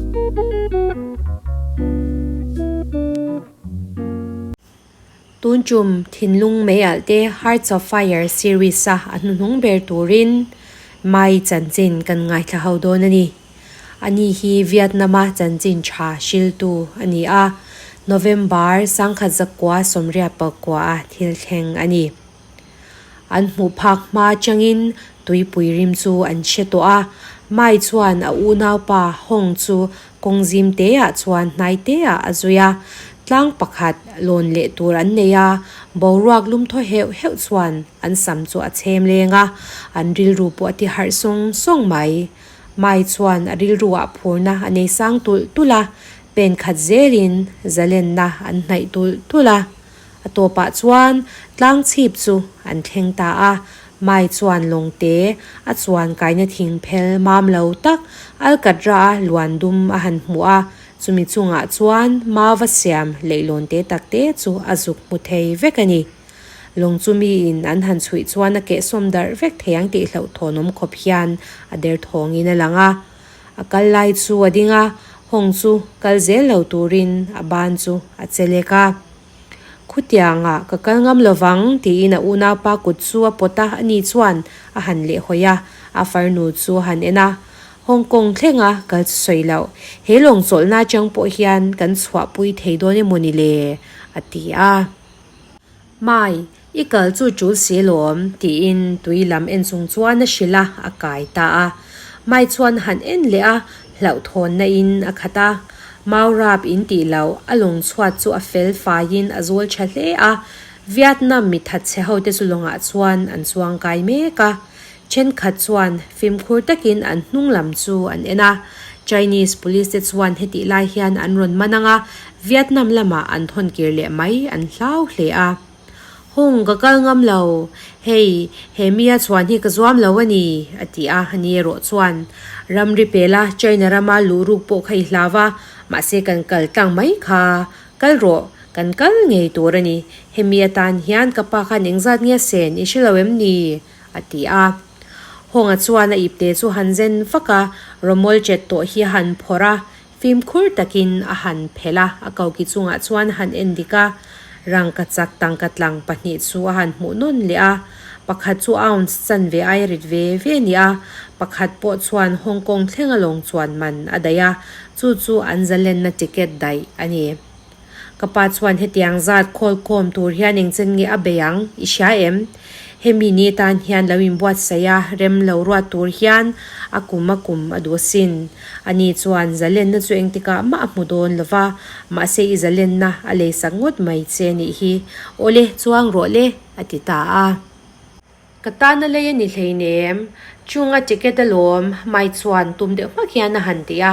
Tun tum Thinlung Meialh te Hearts of Fire series a a hnuhnung ber turin Mai chanchin kan ngaithla ho dawn a ni. Ani hi Vietnam-a chanchin tha hriltu a ni a, November 1989-a thil thleng a ni. An hmuh phak hma changin tuipui rim chu an hre tawh a, Mai chuan a unaupa Hong chu kawng zim teah chuan hnai teah a zui a, tlang pakhat lawn leh tur an nei a, boruak lum thaw heuh heuh chuan an sam chu a chhem leng a, an rilru pawh a ti harh sawng sawng mai. Mai chuan a rilruah phurna a nei sang tulh tulh a, pen khat zelin zalenna an hnaih tulh tulh a. A tawpah chuan tlang chhip chu an thleng ta a, Mai chuan lawngte a chuan kaina thing phel mam lo tak Alkatra-a luan dum a han hmuh a, chumi chungah chuan mau va siam leihlawn te tak te chu a zuk hmu thei vek a ni. Lawng chu miin an han chhuih chuan a kehsawm darh vek thei ang tih hlauhthawnawm khawp hian a derthawngin a lang a. A kal lai chu a ding a, Hawng chu kal zel lo turin a ban chu a che lek a. Khutiangah ka kal ngam lovang tiin a unaupa kut chu a pawt a, ani chuan a han lehhawi a, a farnu chu a han en a. Hong Kong thlenga kal chu sawi loh, he lawng chawlhna atang pawh hian kan chhuahpui thei dawn emaw ni le? a ti a. Mai, i kal chu tul si lawm, tiin tui lam en chung chuan a hrilh a, a kai ta a. Mai chuan han en leh a, hlauhthawnna in a khat a. Mau rap in tih loh, a lawng chhuat chu a fel faiin a zawl tha hle a. Vietnam mi thatchhe hote chu lawngah chuan an chuang kai mek a. Thenkhat chuan fimkhur takin an hnung lam chu an en a. Chinese police te chuan hetih lai hian an rawn man ang a, Vietnam lamah an thawn kir leh mai an hlau hle a. Hung ka kal ngam lo, hei he mia chhuan hi ka zuam lo a ni, a ti a, ni erawh chuan ramri pela China rama luh ruk pawh kha i hlau a, mahse kan kal tlang mai kha, kal rawh, kan kal ngei tur a ni, hemi atan hian ka pa khan engzat nge sen i hre lo em ni? a ti a. Hawnga chuan a ipte chu han zen vak a, rawmawl chet tawh hi a han phawrh a, fimkhur takin a han phelh a, a koki chungah chuan a han en dik a, rangka chak tangka tlang pahnih chu a han hmuh nawn leh a, pakhat chu ounce chanve aia rit ve ve a ni a, pakhat pawh chuan Hong Kong thlenga lawng chuan man a daih a, chu chu an zalenna ticket daih a ni. Ka pa chuan hetiang zat khawl khawm tur hian engchen nge a bei ang i hria em? Hemi ni tan hian lo inbuatsaih a, rem lo ruat tur hian a kum a kum a duh asin. Ani chuan zalenna chu engtikah mah a hmu dawn lo va, mahse i zalenna a leisak ngawt mai che nih hi. Awle, chuang rawh le, a ti ta a. Ka tan a lei a ni hleinem, chunga ticket alawm, Mai chuan tum deuh hmak hian a han ti a.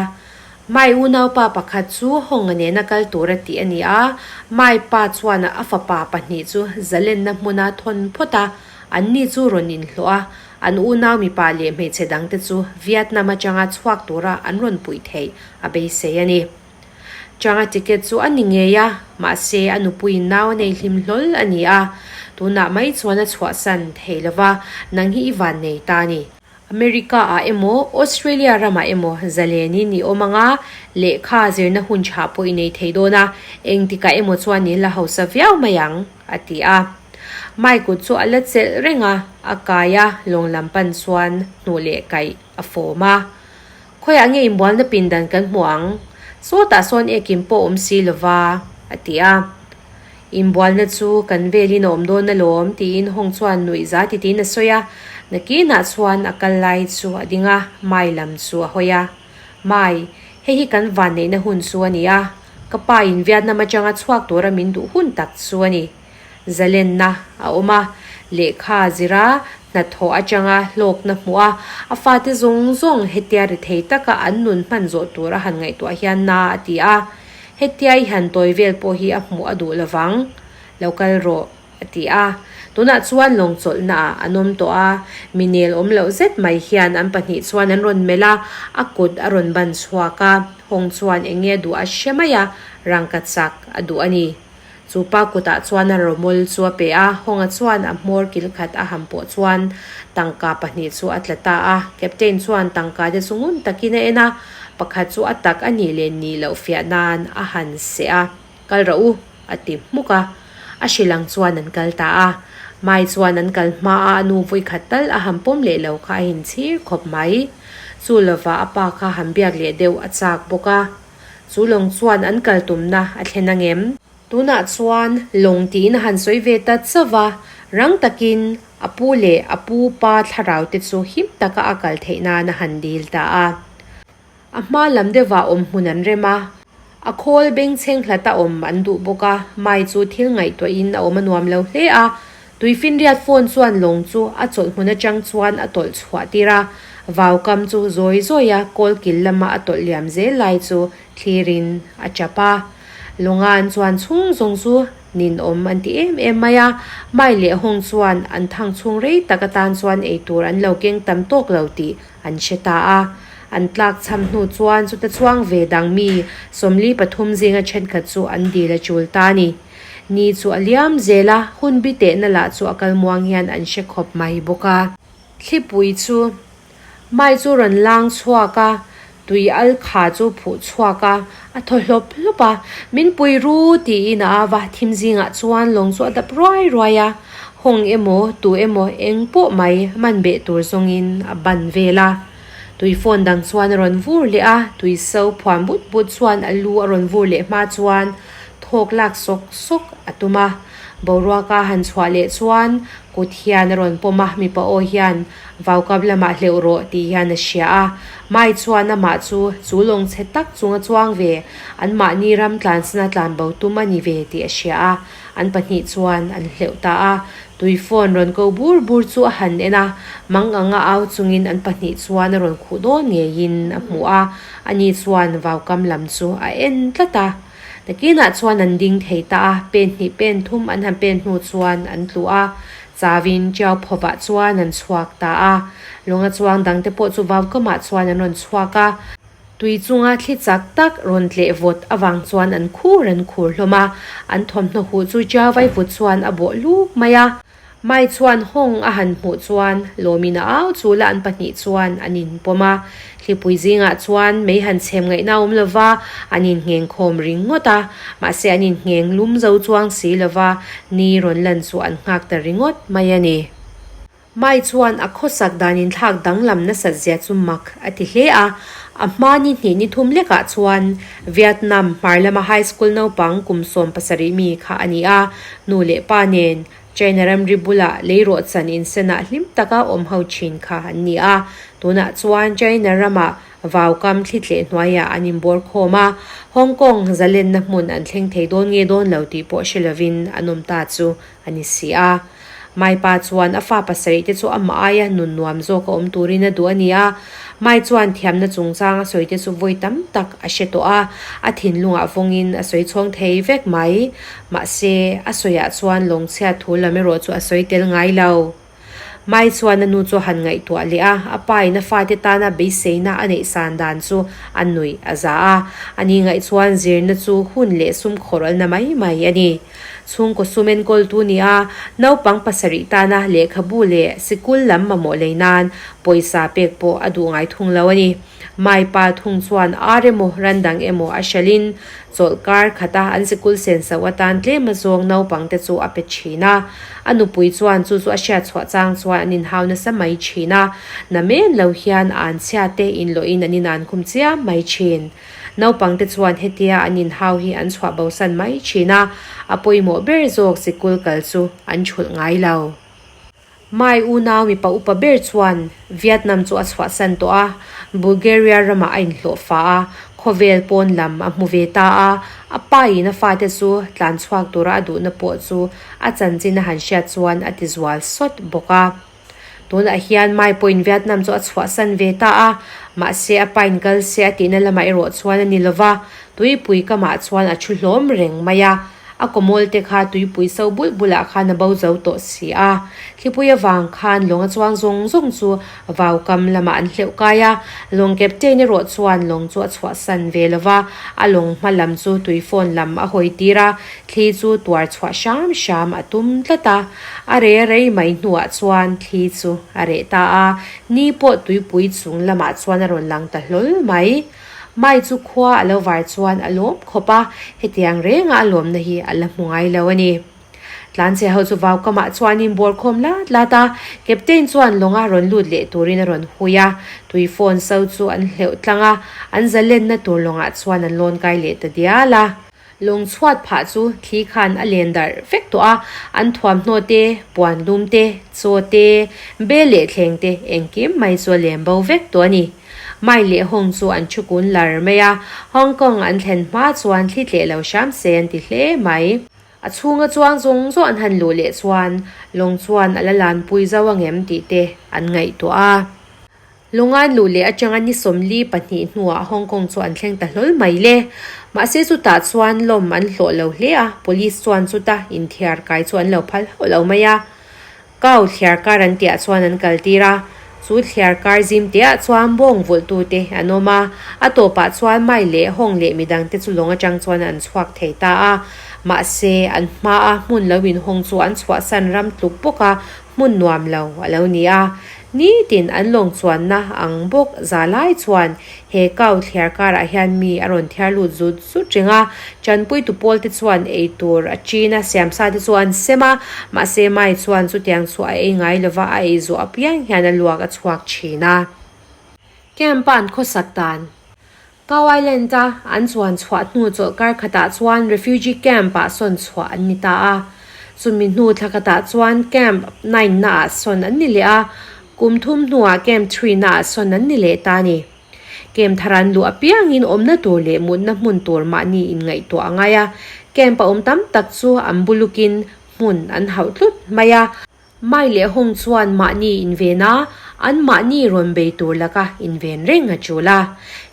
Mai unaupa pakhat chu Hawnga nena kal tur a tih a ni a, Mai pa chuan a fapa pahnih chu zalenna hmuna thawn phawt a, anni chu rawn inhlawh a, an unau mipa leh hmeichhe dangte chu Vietnam atanga chhuak tura an rawn puih theih a beisei a ni. Changa ticket chu a ni ngei a, mahse a nupuiin nau a nei hlim hlawl a ni a, tunah mai chuan a chhuahsan thei lo va, nang hi i van nei ta a ni. America ah emaw Australia ramah emaw zalenin i awm ang a, lehkha zirna hun tha pawh i nei thei dawn a, engtikah emaw chuan i la hausa viau mai ang, a ti a. Mai kut chu a la chelh reng a, a kai a, lawng lam pan chuan hnuh leh kaih a fawm a. Khawiah nge inbualna pindan kan hmu ang? Sawtah sawn ekin pawh awm si lova, a ti a. Inbualna chu kan velin a awm dawn alawm, tiin Hong chuan nuih za titiin a sawi a. Nakinah chuan a kal lai chu a ding a, Mai lam chu a hawi a. Mai, hei hi kan vanneihna hun chu a ni a, ka pa in Vietnam atanga chhuak tura min duh hun tak chu a ni. Zalenna a awm a, lehkha zira hnathawh atanga hlawkna hmuh a, a fate zawng zawng hetia ri thei taka an nun hman zawh tur a han ngaihtuah hian na a ti a, hetia i han tawi vel pawh hi a hmuh a duh lovang, lo kal rawh a ti a. Tunah chuan lawng chawlhna ah an awm tawh a, mi nel awm loh zet mai hian an pahnih chuan an rawn melh a, a kut a rawn ban chhuak a, Hawng chuan eng nge duh a hre mai a, rangkachak a duh a ni. Chu pa kutah chuan a rawmawl chu a pe a, Hawnga chuan a hmawr kil khat a ham pawh chuan tangka pahnih chu a tla ta a. Captain chuan tangka te chu ngun takin a en a, pakhat chu a tak a nih leh nih loh fiah nan a han seh a, Kal rawh u, a ti hmuk a. A hrilh ang chuan an kal ta a. Mai chuan an kal hma a a nu vawi khat tal a han pawm leh lo kha a inchhir khawp mai. Chu lova a pa kha han biak leh deuh a chak bawk a. Chu lawng chuan an kal tumna a thlen angem? Tunah chuan lawng tiin a han sawi ve ta chauh va, rang takin a pu leh a pu pa thlarau te chu him taka a kal theih nan a han dil ta a. A hma lam deuhah awm hmun an rem a, a khawl bengchheng hlata awm an duh bawk a, Mai chu thil ngaihtuahin a awm a nuam lo hle a. Tuifinriat phone chuan lawng chu a chawlh hmun atang chuan a tawlh chhuah tir a, vau kam chu zawi zawi a kawl kil lama a tawlh liam zel lai chu thlirin a chap a. Lawnga an chuan chhung zawng chu ninawm an ti em em mai a, Mai leh Hawng chuan an thang chhung rei tak atan chuan eitur an lo keng tam tawk lo tih an hre ta a. An tlak cham hnu chuan chuta chuang ve dang mi 43 zinga thenkhat chu an dil a chul ta a ni. Ni chu a liam zel a, hun bi tehna lah chu a kal muang hian an hre khawp mai bawk a. Thlipui chu mai chu rawn lang chhuak a, tui al kha chu phuh chhuak a, a thaw hlawp hlawp a, Min pui ru tiin a av a, thim zingah chuan lawng chu a dap ruai ruai a, hawng emaw tu emaw eng pawh mai man beh tur zawngin a ban vel a. Tui phone dang chuan a rawn vur leh a, tui so phuan but but chuan a lu a rawn vur leh hma chuan thawk lak sawk sawk a tum a. Boruaka han chhuah leh chuan kut hian a rawn pawm a, mipa aw hian vaukap lamah hleuh rawh tih hian a hria a. Mai chuan amah chu chu lawng chhe tak chunga chuang ve, anmahni ram tlansana tlanbo tum a ni ve tih a hria a. An pahnih chuan an hleuh ta a, tui phone rawn ko bur bur chu a han en a, mang anga au chungin an pahnih chuan a rawn khuh dawn ngeiin a hmu a, ani chuan vaukam lam chu a en tlat a. Nakinah chuan an ding thei ta a, pen hnih pen thum an han pen hnu chuan an tlu a, chawin Tiau phovah chuan an chhuak ta a. Lawnga chuang dangte pawh chu vaukamah chuan an rawn chhuak a. Tui chunga thli chak tak rawn tleh vawt avang chuan an khur an khur hlawm a, an thawmhnaw huh chu Tiau vaivut chuan a bawh luk mai a. Mai chuan hawng a han hmuh chuan lawmin a au chul a an pahnih chuan an inpawm a. Thlipui zingah chuan mei han chhem ngaihna awm lo va, an inngheng khawm ringawt a. Mahse an inngheng lum zo chuang si lo va, ni rawn lan chu an nghak ta ringawt mai a ni. Mai chuan a khawsak dan inthlak danglam nasat zia chu mak a ti hle a. A hma ni hnih ni thum lekah chuan Vietnam hmar lama high school naupang kum 17 mi kha a ni a, nu leh pa nen China ramri bulah leirawhchan insenah hlim taka awm ho thin kha an ni a, tunah chuan China ramah vaukam thli tleh hnuaiah an inbawr khawm a, Hong Kong zalenna hmun an thleng thei dawn nge dawn lo tih pawh hre lovin an awm ta chu a ni si a. Mai pa chuan a fa pasarih te chu amah aia nun nuam zawk a awm turin a duh a ni a, Mai chuan thiamna chungchang a sawi te chu vawi tam tak a hre tawh a, a thinlungah vawngin a sawi chhawng thei vek mai. Mahse, a sawiah chuan lawngchhiat thu lam erawh chu a sawi tel ngai lo. Mai chuan a nu chu a han ngaihtuah leh a, a pa in a fate tana beiseina a neih san dan chu a nuih a za a. Ani ngaih chuan zirna chu hun leh sum khawralna mai mai a ni. Chhungkaw sum enkawltu ni a, naupang pasarih tana lehkhabu leh sikul lam mamawh lei nan pawisa pek pawh a duh ngai thung lo a ni. Mai pa thung chuan ar emaw ran dang emaw a hralhin chawlhkar khata an sikul senso atan tlem azawng naupangte chu a pe thin a. A nupui chuan chu chu a hriat chhuah chang chuan an inhau nasa mai thin a, namen lo hian an chhiate inlawhin an inan khum chiam mai thin. Naupangte chuan hetia an inhau hi an chhuah bosan mai thin a, a pawimawh ber zawk sikul kal chu an thulh ngai lo. Mai unau mipa upa ber chuan Vietnam chu a chhuahsan tawh a, Bulgaria ramah a inhlawh fa a, khawvel pawn lam a hmu ve ta a. A pain a fate chu tlan chhuak tura a duhna pawh chu a chanchin a han hriat chuan a ti zual sawt bawk a. Tunah hian Mai pawhin Vietnam chu a chhuahsan ve ta a, mahse a pain kal se a tihna lamah erawh chuan a ni lova, tuipui kamah chuan a thu hlawm reng mai a. A kawmawl te kha tuipui so bulh bulah khan a bo zo tawh si a. Thlipui avang khan lawng a chuang zawng zawng chu vau kam lamah an hleuh kai a. Lawng captain erawh chuan lawng chu a chhuahsan ve lo va, a lawng hma lam chu tui fawn lam a hawi tir a, thli chu tuar chhuah hram hram a tum tlat a. A reh rei mai hnuah chuan thli chu a reh ta a, ni pawh tuipui chung lamah chuan a rawn lang ta hlawl mai. Mai chu khua a lo var chuan a lawm khawp a, hetiang renga a lawmna hi a la hmu ngai lo a ni. Tlanchhe ho chu vau kamah chuanin bawr khawm lat lat a, Captain chuan lawnga rawn lut leh turin a rawn hui a, tui phone so chu an hleuh tlang a, an zalenna tur lawngah chuan an lawn kai leh ta dial a. Lawng chhuat phah chu thli khan a len darh vek tawh a, an thuamhnaw te, puan lum te, chaw te, bel leh thleng te engkim mai chu a lem bo vek tawh a ni. Mai leh Hong chu an thu kun lar mai a, Hong Kong an thlen hma chuan thli tleh lo hram se an ti hle mai. A chhunga chuang zawng zawng an han luh leh chuan lawng chuan a la lanpui zo angem tih te an ngaihtuah a. Lungan luh leh atanga ni 42 hnuah Hong Kong chu an thleng ta hlawl mai le. Mahse chutah chuan lawm an hlawh lo hle a, police chuan chuta inthiar kai chu an lo phal hauh lo mai a. Kau thliar kar an tihah chuan an kal tir a, chu thliar kar zim teah chuan bawng vulhtute an awm a, a tawpah chuan Mai leh Hong leh midangte chu lawng atang chuan an chhuak thei ta a. Mahse an hmaa hmun lo inhawng chu an chhuahsan ram tluk bawk a, hmun nuam lo a lo ni a. Nitin an lawng chuanna ang bawk za lai chuan he kau thliar karah hian mi a rawn thiar lut zut zut reng a. Tanpuitu pawl te chuan ei tur a chin a, siamsa te chu an sem a, mahse Mai chuan chutiang chu a ei ngai lova a ei zawh apiang hian a luak a chhuak thin a. Camp-a an khawsak dan Cow Island-a an chuan chhuah hnu chawlhkar khatah chuan refugee camp-ah sawn chhuah an ni ta a. Chumi hnu thla khatah chuan Camp Nine-naah sawn an ni leh a, kum thum hnuah Camp Three-naah sawn an ni leh ta a ni. Camp thar an luh apiangin awmna tur leh mutna hmun tur mahni inngaihtuah a ngai a, camp a awm tam tak chu an bulukin hmun an hauh tlut mai a. Mai leh Hong chuan mahni inven a, an mahni rawn bei tur laka inven reng a tul a.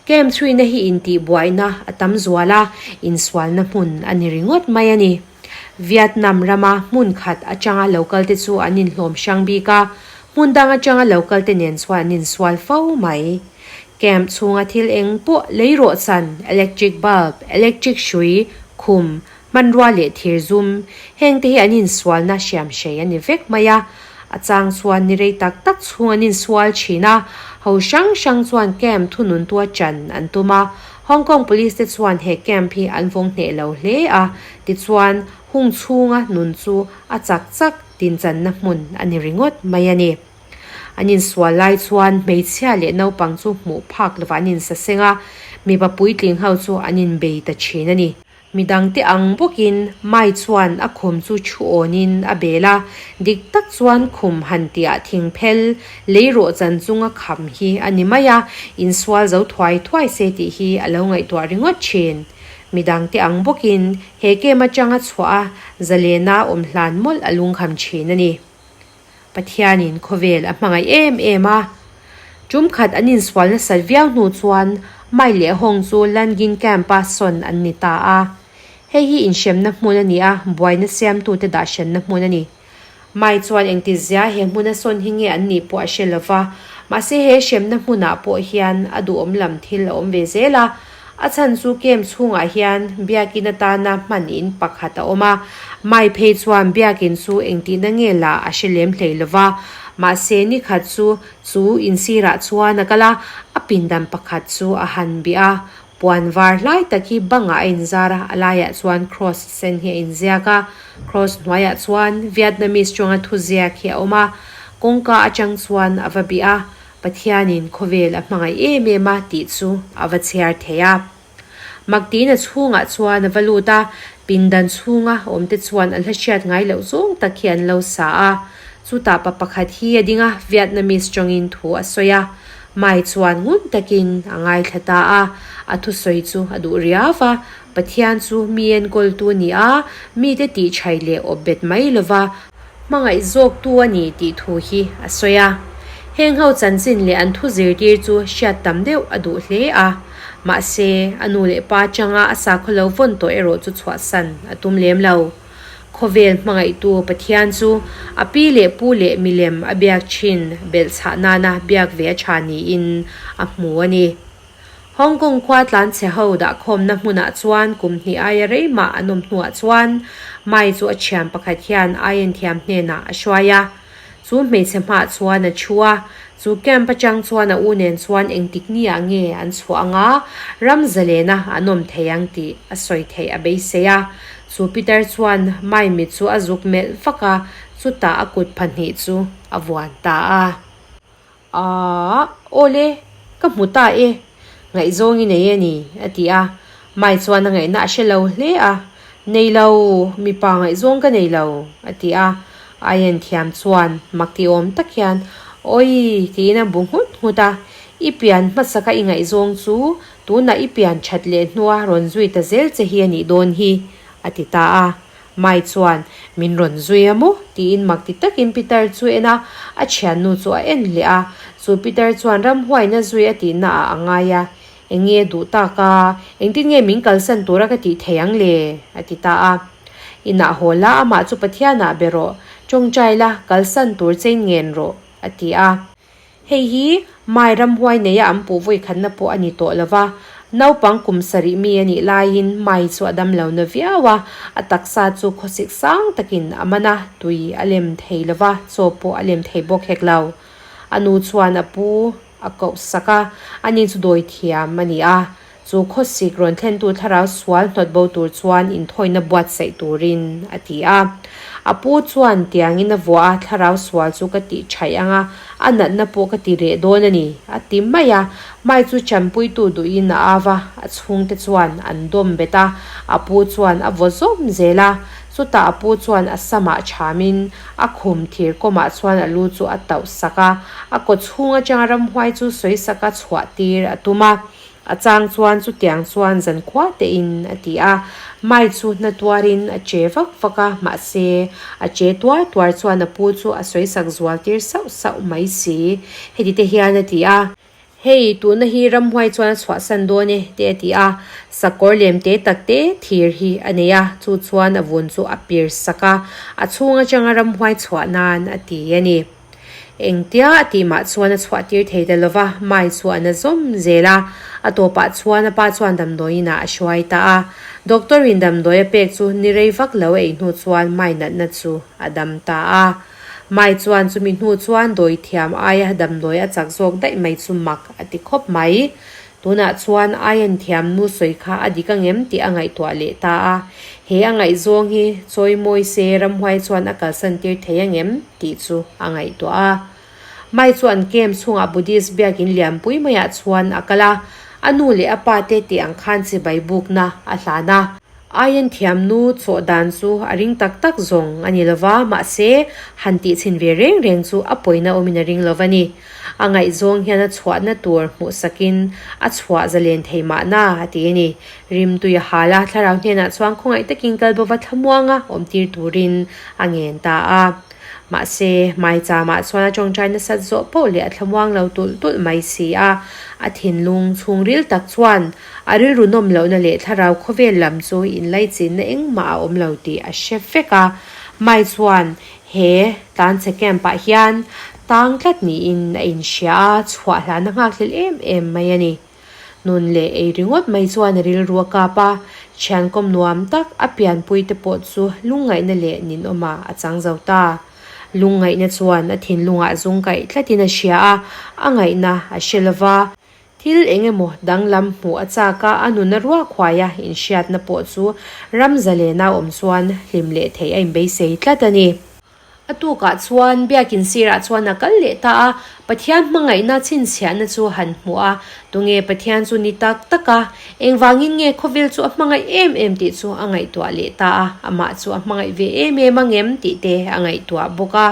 Camp chhuina hi intihbuaina a tam zual a, insualna hmun a ni ringawt mai a ni. Vietnam rama hmun khat atanga lo kalte chu an inhlawm hrang bik a, hmun dang atanga lo kalte nen chuan an insual fo mai. Camp chhunga thil eng pawh lei rawhchan, electric bulb, electric hrui, khum, Hmanrua leh thir zum, hengte hi an insualna hriamhrei a ni vek mai a. A chang chuan ni rei tak tak chhung an insual thin a, ho hrang hrang chuan camp thununtua chan an tum a. Hong Kong Police te chuan he camp hi an vawng hneh lo hle a, tichuan hung chhunga nun chu a chak chak tinchanna hmun a ni ringawt mai a ni. An insual lai chuan hmeichhia leh naupang chu hmuh phak lovah an insaseng a, mipa puitling ho chu an inbei ta thin a ni. Midangte ang bawkin Mai chuan a khum chu thu awnin a bel a, dik tak chuan khum han tiah thing phel, lei rawh chan chunga kham hi a ni mai a, insual zo thuai thuai se tih hi a lo ngaihtuah ringawt thin. Midangte ang bawkin he kem atanga chhuah a, zalena awm hlan mawlh a lungkham thin a ni. Pathianin khawvel a hmangaih em em a. Tum khat an insual nasat viau hnu chuan Mai leh Hong chu Langin Camp-a sawn an ni ta a. Hei hi inhremna hmun a ni a, buaina siamtute dahhrenna hmun a ni. Mai chuan engtizia he hmuna sawn hi nge an nih pawh a hre lo va, mahse he hremna hmunah pawh hian a duhawm lam thil a awm ve zel a. A chhan chu camp chhungah hian biakin atana hman in pakhat a awm a, Mai phei chuan biakin chu engtihna nge lah a hre lem hlei lo va, mahse ni khat chu chu insirah chuan a kal a, a pindan pakhat chu a han bih a, puan var hlai tak hi bangah a inzar a, a laiah chuan cross sen hi a inziak a, cross hnuaiah chuan Vietnamese tawnga thuziak hi a awm a, kawngka atang chuan a va bih a, Pathianin khawvel a hmangaih em em a tih chu a va chhiar thei a. Maktiin a chhungah chuan a va lut a, pindan chhunga awmte chuan a hla hriat ngai loh zawng tak hi an lo sa a. Chutah pa pakhat hi a ding a, Vietnamese tawngin thu a sawi a. Mai chuan ngun takin a ngaithla ta a, a thusawi chu a duh riau va, Pathian chu mi enkawltu a ni a, mite tihchhaih leh awpbet mai lova, Hmangaih zawktu a ni tih thu hi a sawi a. Heng ho chanchin leh an thu zirtir chu hriat tam deuh a duh hle a, mahse, a nu leh pa atanga a sakhaw lo vawn tawh erawh chu chhuahsan a tum lem lo. Khawvel hmangaihtu Pathian chu a pi leh pu leh milem a biak thin belhchhah nana biak ve a tha niin a hmu a ni. Hong Kong khua tlanchhe ho dahkhawmna hmunah chuan kum hnih aia rei mah an awm hnuah chuan Mai chu a thian pakhat hian aienthiam hnenah a hruai a. Chu hmeichhe hmaah chuan a thu a, chu camp atang chuan a u nen chuan engtik niah nge an chhuah anga ram zalena an awm thei ang tih a sawi theih a beisei a. Chu Peter chuan Mai mit chu a zuk melh vak a, chutah a kut phahnih chu a vuan ta a. Aaa, awle, ka hmu ta e, ngaihzawng i nei a ni, a ti a. Mai chuan a ngaihna a hre lo hle a, Nei lo, mipa ngaihzawng ka nei lo, a ti a. Aien thiam chuan mak ti awm tak hian, Awi, tiin a bu nghut nghut a, I pian hmasaka i ngaihzawng chu tunah i pian that leh hnua rawn zui ta zel che hi a nih dawn hi, a ti ta a. Mai chuan, Min rawn zui a maw? tiin mak ti takin Peter chu en a, a thiannu chu a en leh a. Chu Peter chuan ramhuaina zui a tihna ah a ngai a, Eng nge duh tak a? Engtin nge min kalsan tura ka tih thei ang le? a ti ta a. Inah haw la, amah chu Pathianah be rawh, tawngtai la, kalsan tur chein ngen rawh, a ti a. Hei hi Mai ramhuai neia an puh vawi khatna pawh a ni tawh lo va, naupang kum sarih mi a nih laiin Mai chu a dam lo na viau a, a taksa chu khawsik sang takin a man a, tui a lem thei lo va, chaw pawh a lem thei bawk hek lo. A nu chuan a pu a koh sak a, ani chu dawi thiam a ni a, Chu khawsik rawn thlentu thlarau sual hnawt bo tur chuan inthawina buatsaih turin a ti a. A pu chuan tiangin a vuah a, thlarau sual chu ka tih thaih ang a, a natna pawh ka ti reh dawn a ni, a ti mai a. Mai chu chanpuitu duhin a av a, a chhungte chuan an dawm bet a, a pu chuan a vaw zawm zel a. Chutah a pu chuan a samah thamin a khum thir kawmah chuan a lu chu a tauh sak a, a kaw chhung atanga ramhuai chu sawisaka chhuah tir a tum a. A chang chuan chutiang chuan zankhua tein a ti a, Mai chu hna tuarin a che vak vak a, mahse a che tuar tuar chuan a pu chu a sawisak zual tir sauh sauh mai si. Heti te hian a ti a, Hei, tuna hi ramhuai chuan a chhuahsan dawn e, te a ti a, sakawr lem te tak te thir hi a nei a, chu chuan a vun chu a pir sak a, a chhung atanga ramhuai chhuah nan a ti a ni. Engtia a tih mah chuan a chhuah tir thei ta lova, Mai chu a na zawm zel a. A tawpah chuan a pa chuan damdawi inah a hruai ta a. Doctor in damdawi a pek chu ni rei vak lo ei hnu chuan Mai natna chu a dam ta a. Mai chuan chumi hnu chuan dawi thiam aia damdawi a chak zawk daih mai chu mak a ti khawp mai. Tunah chuan Aien thiam nu sawi kha a dik angem tih a ngaihtuah leh ta a. He a ngaihzawng hi chawimawi se ramhuai chuan a kalsan tir thei angem tih chu a ngaihtuah a. Mai chu an camp chhungah Buddhist biakin lianpui maiah chuan a kal a, a nu leh a pa te tih ang khan chibai bukna a hlan a. Aien thiam nu chawh dan chu a ring tak tak zawng a ni lova, mahse han tih chhin ve reng reng chu a pawina awmin a ring lova ni. A ngaihzawng hian a chhuahna tur hmuhsakin a chhuah zalen thei mahna a ti a ni. Rimtui a hal a, thlarau hnenah chuan khawngaih takin kalbova thlamuanga awmtir turin a ngen ta a. Mahse, Maichamah chuan a tawngtai nasat zawh poh leh a thlamuang lo tulh tulh mai si a. A thinlung chhungril tak chuan a rilru nawm lohna leh thlarau khawvel lam chu inlaichinna engmah a awm lo tih a hre vek a. Mai chuan he tlanchhe camp-ah hian tang tlat niin a inhria a, chhuah hlana nghakhlel em em mai a ni. Nun leh ei ringawt mai chuan a rilru a kap a, thiankawm nuam tak a pianpui te pawh chu lungngaihna leh ninawmah a chang zo ta. Lungngaihna chuan a thinlungah zung kaih tlatin a hria a, a ngaihna a hre lo va. Thil eng emaw danglam hmuh a chak a, a nuna ruak huaia inhriatna pawh chu ram zalena awm chuan hlim leh theih a inbeisei tlat a ni. A tukah chuan biakin sirah chuan a kal leh ta a, Pathian hmangaihna chhinchhiahna chu han hmuh a, tunge Pathian chu ni tak tak a, engvangin nge khawvel chu a hmangaih em em tih chu a ngaihtuah leh ta a, amah chu a hmangaih ve em em ang em tih te a ngaihtuah bawk a.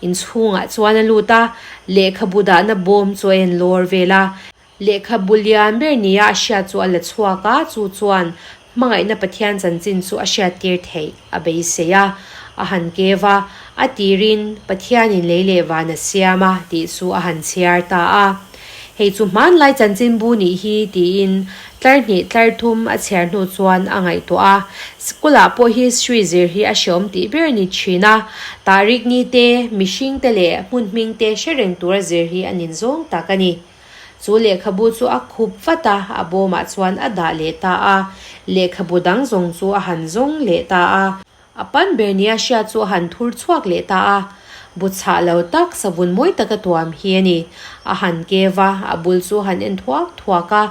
Inchhungah chuan a lut a, lehkhabu dahna bawm chu a en lawr vel a. Lehkhabu lian ber nia a hriat chu a la chhuak a, chu chuan hmangaihna Pathian chanchin chu a hriattir theih a beisei a. A han keu a, a tirin Pathianin lei leh van a siam a tih chu a han chhiar ta a. Hei chu hmanlai chanchinbu nih hi tiin tlar hnih tlar thum a chhiar hnu chuan a ngaihtuah a. Sikulah pawh history zir hi a hreawm tih ber a ni thin a, tahrik ni te, mihring te leh hmun hming te hre reng tura zir hi a nin zawng tak a ni. Chu lehkhabu chu a khup vat a, a bawmah chuan a dah leh ta a. Lehkhabu dang zawng chu a han zawng leh ta a. A pan ber nia hriat chu a han thur chhuak leh ta a, bu chhah lo tak savun mawi taka tuam hi a ni. A han keu a, a bul chu a han en thuak thuak a,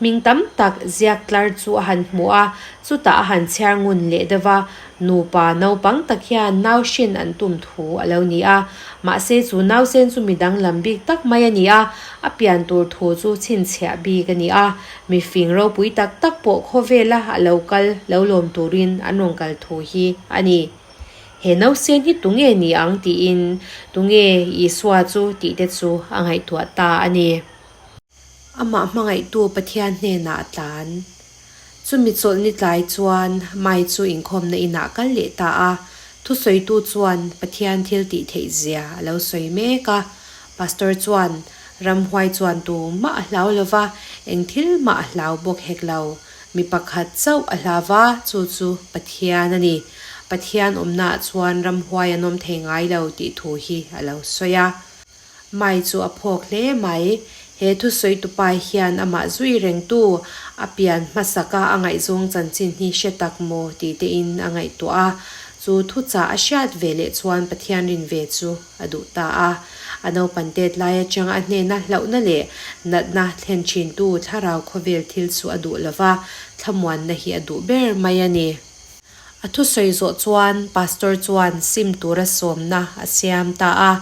hming tam tak ziak tlar chu a han hmu a, chutah a han chhiar ngun leh deuh a, nupa naupang tak hian nau hrin an tum thu a lo ni a, mahse chu nausen chu mi danglam bik tak mai a ni a, a pian tur thu chu chhinchhiah bik a ni a. Mifing ropui tak tak pawh khawvela a lo kal lo lawm turin an rawn kal thu hi a ni. He nausen hi tunge ni ang tiin tunge Isua chu tih te chu a ngaihtuah ta a ni. Amah hmangaihtu Pathian hnenah a tlan. Chumi chawlhni tlai chuan Mai chu inkhawmna inah kal leh ta a, thusawitu chuan Pathian thil tih theih zia a lo sawi mek a. Pastor chuan Ramhuai chuan tu mah a hlau lo va, eng thil mah a hlau bawk hek lo. Mi pakhat chauh a hlau va, chu chu Pathian a ni. Pathian awmnaah chuan ramhuai an awm thei ngai lo tih thu hi a lo sawi a. Mai chu a phawk hle mai. He thusawi tupa hian amah zui rengtu a pian hmasaka a ngaihzawng chanchin hi hre tak maw tih tein a ngaihtuah a. Chu thuchah a hriat ve leh chuan Pathian rin ve chu a duh ta a. A naupan tet lai atang a hnena hlauhna leh natna thlen thintu thlarau khawvel thil chu a duh lo va, thlamuanna hi a duh ber mai a ni. A thusawi zawh chuan Pastor chuan sim tura sawmna a siam ta a,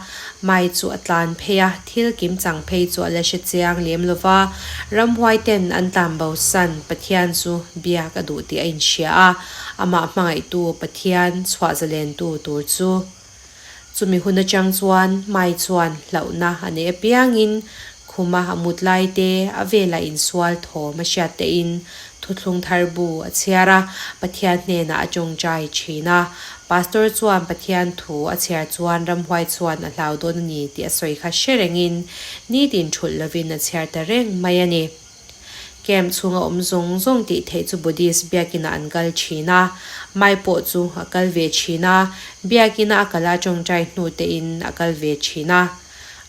Mai chu a tlan phei a, thil kim chang phei chu a la hre chiang lem lo va, ramhuai ten an tlan bosan Pathian chu biak a duh tih a inhria a, amah hmangaihtu Pathian chhuah zalentu tur chu. Chumi hun atang chuan Mai chuan hlauhna a neih apiangin khuma a mut lai te, a velah insual thawm a hriat tein thuthlung thar bu a chhiar a, Pathian hnenah a tawngtai thin a. Pastor chuan Pathian thu a chhiar chuan ramhuai chuan a hlau dawn a ni tih a sawi kha hre rengin nitin thulh lovin a chhiar ta reng mai a ni. Camp chhunga awm zawng zawng tih theih chu Buddhist biakinah an kal thin a, Mai pawh chu a kal ve thin a, biakina a kal a tawngtai hnu tein a kal ve thin a.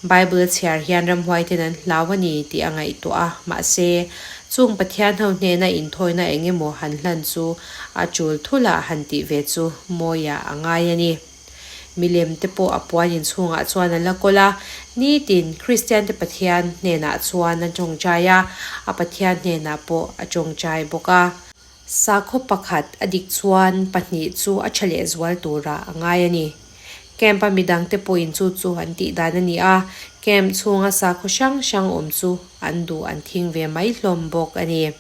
Bible a chhiar hian ramhuai ten an hlau a ni tih a ngaihtuah a, mahse, chung Pathian ho hnena inthawina eng emaw han hlan chu a tul thula han tih ve chu mawiah a ngai a ni. Milem te pawh a puan inchhungah chuan a la kawl a, nitin Kristiante Pathian hnenah chuan a tawngtai a, a Pathian hnenah pawh a tawngtai bawk a. Sakhaw pakhat a dik chuan pahnih chu a tha lehzual turah a ngai a ni. Camp a midangte pawhin chu chu an tih dan a ni a, camp chhunga sakhaw hrang hrang awm chu an duh an thing ve mai hlawm bawk a ni.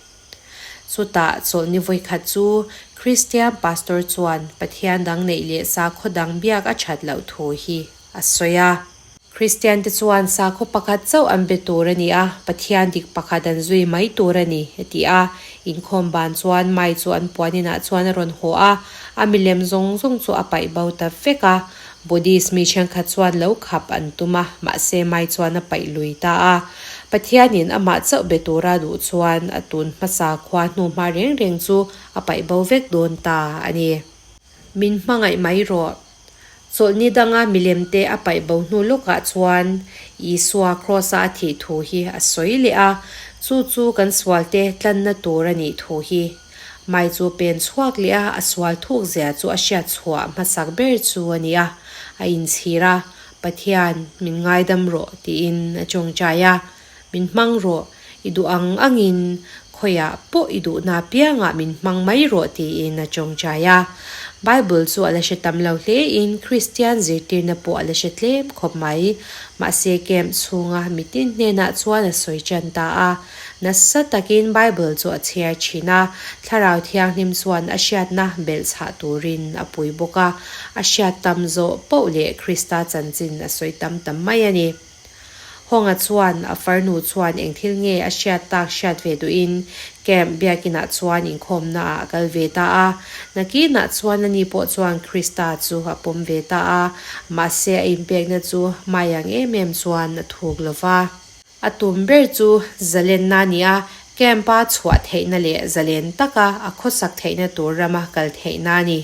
Chutah chawlhni vawikhat chu Kristian pastor chuan Pathian dang neih leh sakhaw dang biak a that loh thu hi a sawi a. Kristiante chuan sakhaw pakhat chauh an be tur a ni a, Pathian dik pakhat an zui mai tur a ni, a ti a. Inkhawm ban chuan Mai chu an puan inah chuan a rawn haw a, a milem zawng zawng chu a paih bo ta vek a. Buddhist mi thenkhat chuan lo khap an tum a, mahse Mai chuan a paih lui ta a. Pathianin amah chauh be tura duh chuan a tun hmasa khua hnu hma reng reng chu a paih bo vek dawn ta a ni. Min hmangaih mai rawh. Chawlhni danga milemte a paih bo hnu lawkah chuan Isua Kraws-a a thih thu hi a sawi leh a, chu chu kan sualte tlanna tur a nih thu hi. Mai chu pen chhuak leh a, a sual thuk zia chu a hriat chhuah hmasak ber chu a ni a, a inchhir a, Pathian, min ngaidam rawh tiin a tawngtai a, Min hmang rawh, i duh ang angin khawiah pawh i duhna apiangah min hmang mai rawh tiin a tawngtai a. Bible chu a la hre tam lo hlein Kristian zirtirna pawh a la hre tlem khawp mai. Mahse camp chhunga mitin hnenah chuan a sawi tan ta a. Nasa takin Bible chu a chhiar thin a, Thlarau Thianghlim chuan a hriatna belhchhah turin a pui bawk a, a hriat tam zawh poh leh Krista chanchin a sawi tam tam mai a ni. Hawnga chuan a farnu chuan eng thil nge a hriat tak hriat ve duhin camp biakinah chuan inkhawmna ah a kal ve ta a. Nakinah chuan ani pawh chuan Krista chu a pawm ve ta a, mahse a inpekna chu hmai ang em em chuan a thuk lo va. A tum ber chu zalenna a ni a, camp-a chhuah theihna leh zalen taka a khawsak theihna tur rama kal theihna a ni.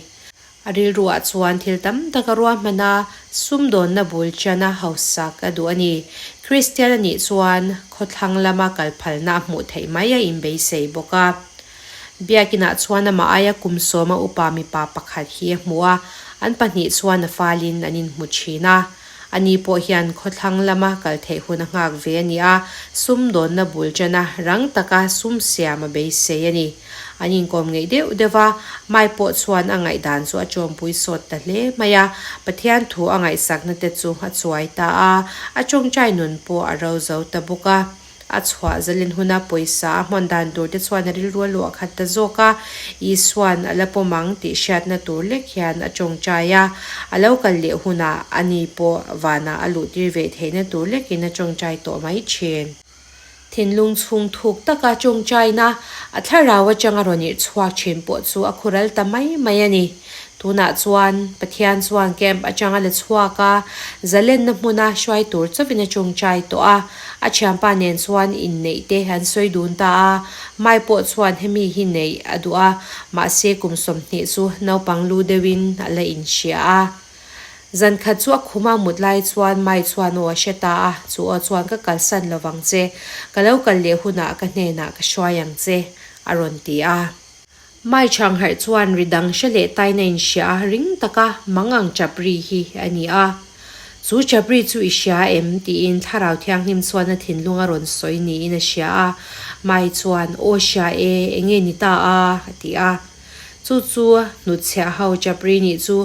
A rilruah chuan thil tam tak a ruahman a, sumdawnna bul chana hausak a duh a ni. Kristian a nih chuan khawthlang lama kal phalna a hmuh theih mai a inbeisei bawk a. Biakinah chuan amah aia kum sawma upa mipa pakhat hi a hmu a, an pahnih chuan a falin an inhmu thin a. Ani pawh hian khawthlang lama kal theih hun a nghak ve a ni a, sumdawnna bul chana rang taka sum siam a beisei a ni. An inkawm ngeih deuh deuh va, Mai pawh chuan a ngaihdan chu a chawmpui sawt ta hle mai a, Pathian thu a ngaihsakna te chu a chuai ta a, a tawngtai nun pawh a ro zo ta bawk a. A chhuah zalen huna pawisa a hman dan tur te chuan a rilru a luah khat ta zawk a, Isua'n a la pawm ang tih hriatna tur lek hian a tawngtai a, a lo kal leh hunah ani pawh vanah a luhtir ve theihna tur lekin a tawngtai tawh mai thin. Thinlung chhung thuk taka tawngtaina a thlarau atanga rawn irh chhuak thin pawh chu a khural ta mai mai a ni. Tunah chuan Pathian chuan camp atanga la chhuak a, zalenna hmuna hruai tur chauhin a tawngtai tawh a. A thianpa nen chuan inneih te an sawi dun ta a, Mai pawh chuan hemi hi neih a duh a, mahse kum 20 chu naupang lu deuhin a la inhria a. Zan khat chu a khuma mut lai chuan Mai chuan aw a hre ta a, chu aw chuan ka kalsan lovang che, ka lo kal leh hunah ka hnenah ka hruai ang che, a rawn ti a. Mai chhangharh chuan ri dang hre leh taina inhria a ring taka mang ang chap ri hi a ni a. Chu chap ri chu i hria em? tiin Thlarau Thianghlim chuan a thinlung a rawn sawi niin a hria a. Mai chuan, Aw hria e, enge ni ta a? a ti a. Chu chu hnutchhiah ho chap ri nih chu,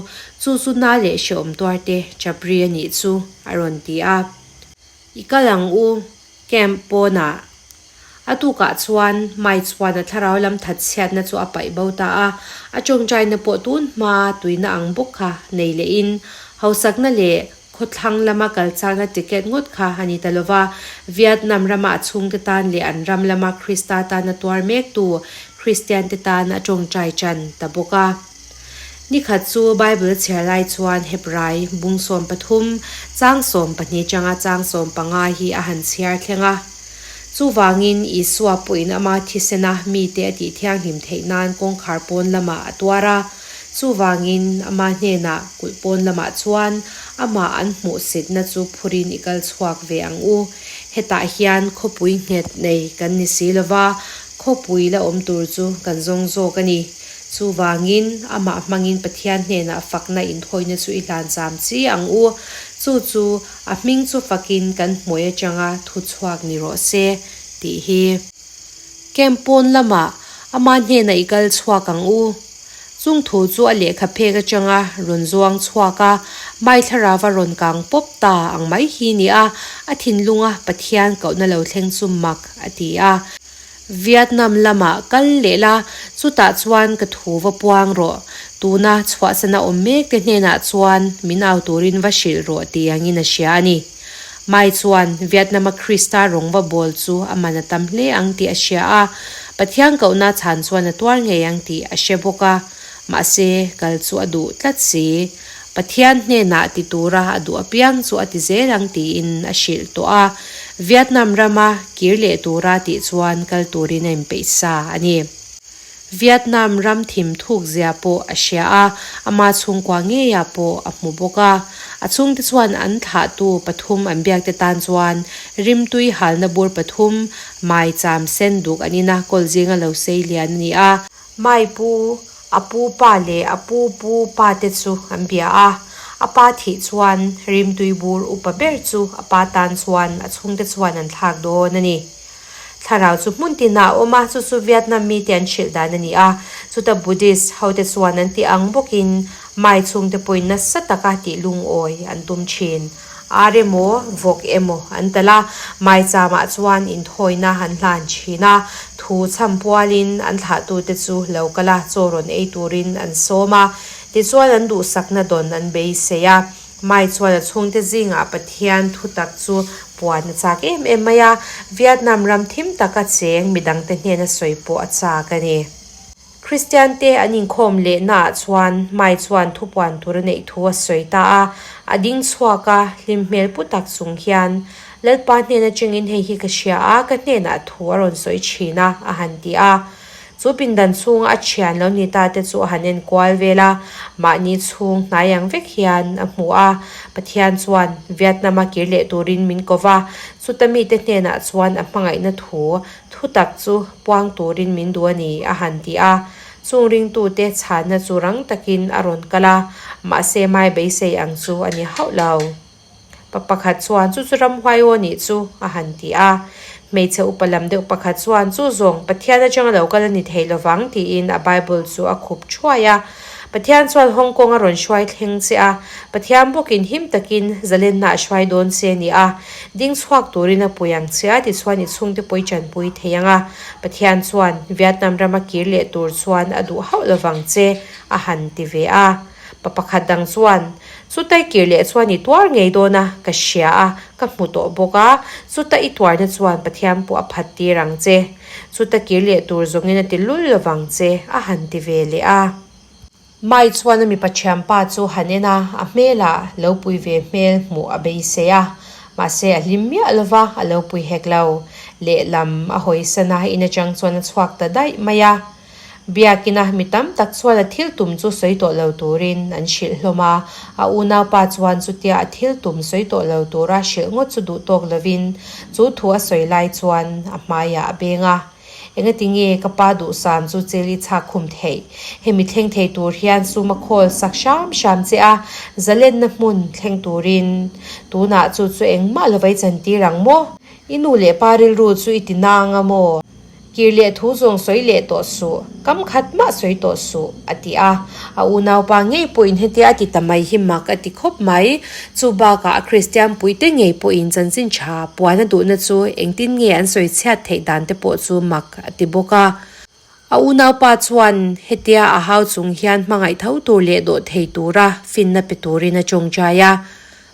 chu chu na leh hrehawm tuar te chap ri a nih chu, a rawn ti a. I kal ang u, camp pawnah. A tukah chuan Mai chuan a thlarau lam that chhiatna chu a paih bo ta a, a tawngtaina pawh tun hma tuina ang bawk kha nei lehin hausakna leh khawthlang lama kal chakna ticket ngawt kha a ni ta lo va, Vietnam rama a chhungte tan leh an ram lama Krista tana tuar mektu Kristiante tan a tawngtai tan ta bawk a. Ni khat chu Bible chhiar lai chuan Hebrai bung 13, chang 12 tanga chang 15 hi a han chhiar thleng a. Chuvangin Isua pawhin ama thisena mite a tih thianghlim theih nan kawngkhar pawn lamah a tuar a. Chuvangin ama hnenah kulh pawn lamah chuan amah an hmuhsitna chu phurin i kal chhuak ve ang u. Hetah hian khawpui nghet nei kan ni si lova, khawpui la awm tur chu kan zawng zawk a ni. Chuvangin, amah hmangin Pathian hnenah fakna inthawina chu i hlan cham chi ang u. Chu chu a hming chu fakin kan hmuai atanga thu chhuak ni rawh se, tih hi. Camp pawn lamah ama hnenah i kal chhuak ang u. Chung thu chu a lehkha phek atanga rawn zuang chhuak a, mai thlarava rawn kang pawp ta ang mai hi ni a, a thinlunga Pathian kohna lo thleng chu mak a ti a. Vietnam lamah kal leh la, chutah chuan ka thu va puang rawh. Tuna chhuahsana awm mek te hnenah chuan min au turin va hrilh rawh tih angin a hria a ni. Mai chuan Vietnam-a Krista rawng va bawl chu a man a tam hle ang tih a hria a, Pathian kohna chhan chuan a tuar ngei ang tih a hre bawk a, mahse kal chu a duh tlat si. Pathian hnenah ti tura a duh apiang chu a ti zel ang tiin a hrilh tawh a, Vietnam rama kir leh tura tih chuan kal turin a inpeih sa a ni. Vietnam ram thim thuk zia pawh a hria a, ama chhungkua ngeiah pawh a hmu bawk a. A chhungte chuan an thlahtu pathum an biakte tan chuan rimtui halna bur pathum, mai cham sen duk an ina kawl zinga lo sei lian a ni a. Mai pu A pu pa leh a pu pu pa te chu an bia a, a pa thih chuan rimtui bur upa ber chu a pa tan chuan a chhungte chuan an thlak dawn a ni. Thlarau chu hmun tinah a awm a, chu chu Vietnam mite an hrilh dan a ni a, chuta Buddhist hote chuan an tih ang bawkin Mai chhungte pawhin nasa taka tih lungawi an tum thin. Ar emaw, vawk emaw an talh a, maicham-ah chuan inthawina an hlan thin a, thu chham pualin an thlahtute chu lo kal a, chaw rawn ei turin an sawm a, tichuan an duhsakna dawn an beisei a. Mai chuan a chhungte zingah Pathian thutak chu puan a chak em em mai a, Vietnam ram thim taka cheng midangte hnena sawi pawh a chak a ni. Kristian te an inkhawm lehnaah chuan Mai chuan thupuan tur a neih thu a sawi ta a, a ding chhuak a, hlim hmel pu tak chung hian, Lalpa hnen atangin hei hi ka hria a, ka hnenah thu a rawn sawi thin a, a han ti a. Chu pindan chhunga a thian lo ni ta te chu a han en kual vel a, mahni chhung hnai ang vek hian a hmu a. Pathian chuan Vietnam-a kir leh turin min ko va, chuta mite hnenah chuan a hmangaihna thu Thutak chu puang turin min duh a ni, a han ti a. Chung ringtute chhanna chu rang takin a rawn kal a, mahse mai beisei ang chu a ni hauh lo. Pa pakhat chuan, Chu chu ramhuai aw nih chu, a han ti a. Hmeichhe upa lam deuh pakhat chuan, Chu zawng, Pathian atanga lo kal a ni thei lovang, tiin a Bible chu a khup thuai a. Pathian chuan Hong Kong a rawn hruai thleng che a, Pathian bawkin him takin zalenna a hruai dawn che a ni a. Ding chhuak turin a pui ang che a, tichuan i chhungte pawh i tanpui thei ang a. Pathian chuan Vietnam rama kir leh tur chuan a duh hauh lovang che, a han ti ve a. Pa pakhat dang chuan, Chuta i kir leh chuan i tuar ngei dawn a, ka hria a, ka hmu tawh bawk a, chuta i tuarna chuan Pathian pawh a phat tir ang che. Chuta kir leh tur zawngin a ti lul lovang che, a han ti ve leh a. Mai chuan a mipa thianpa chu han en a, a hmelah lo pui ve hmel hmuh a beisei a. Mahse a hlim miah lo va, a lo pui hek lo. Lehlam a hawisan a, in atang chuan a chhuak ta daih mai a. Biakina mi tam tak chuan a thil tum chu sawi tawh lo turin an hrilh hlawm a, a unaupa chuan chutia a thil tum sawi tawh lo tura hrilh ngawt chu duh tawk lovin chu thu a sawi lai chuan a hmaiah a beng a. Engati nge ka pa duhsam chu chil i chhak khum theih? Hemi thleng thei tur hian sum a khawl sak hram hram che a, zalenna hmun thleng turin. Tunah chu chu engmah lo vai chantir ang maw? I nu leh pa rilru chu i ti nang a maw? Kir leh thu zawng sawi leh tawh suh, kam khat mah sawi tawh suh, a ti a. A unaupa ngei pawhin hetia a ti ta mai hi mak a ti khawp mai. Chu bakah a Kristian puite ngei pawhin chanchin tha puan a duhna chu engtin nge an sawi chhiat theih dan te pawh chu mak a ti bawk a. A unaupa chuan hetia a hau chung hian hmangaih tho tur leh dawh thei tura finna pe turin a tawngtai a.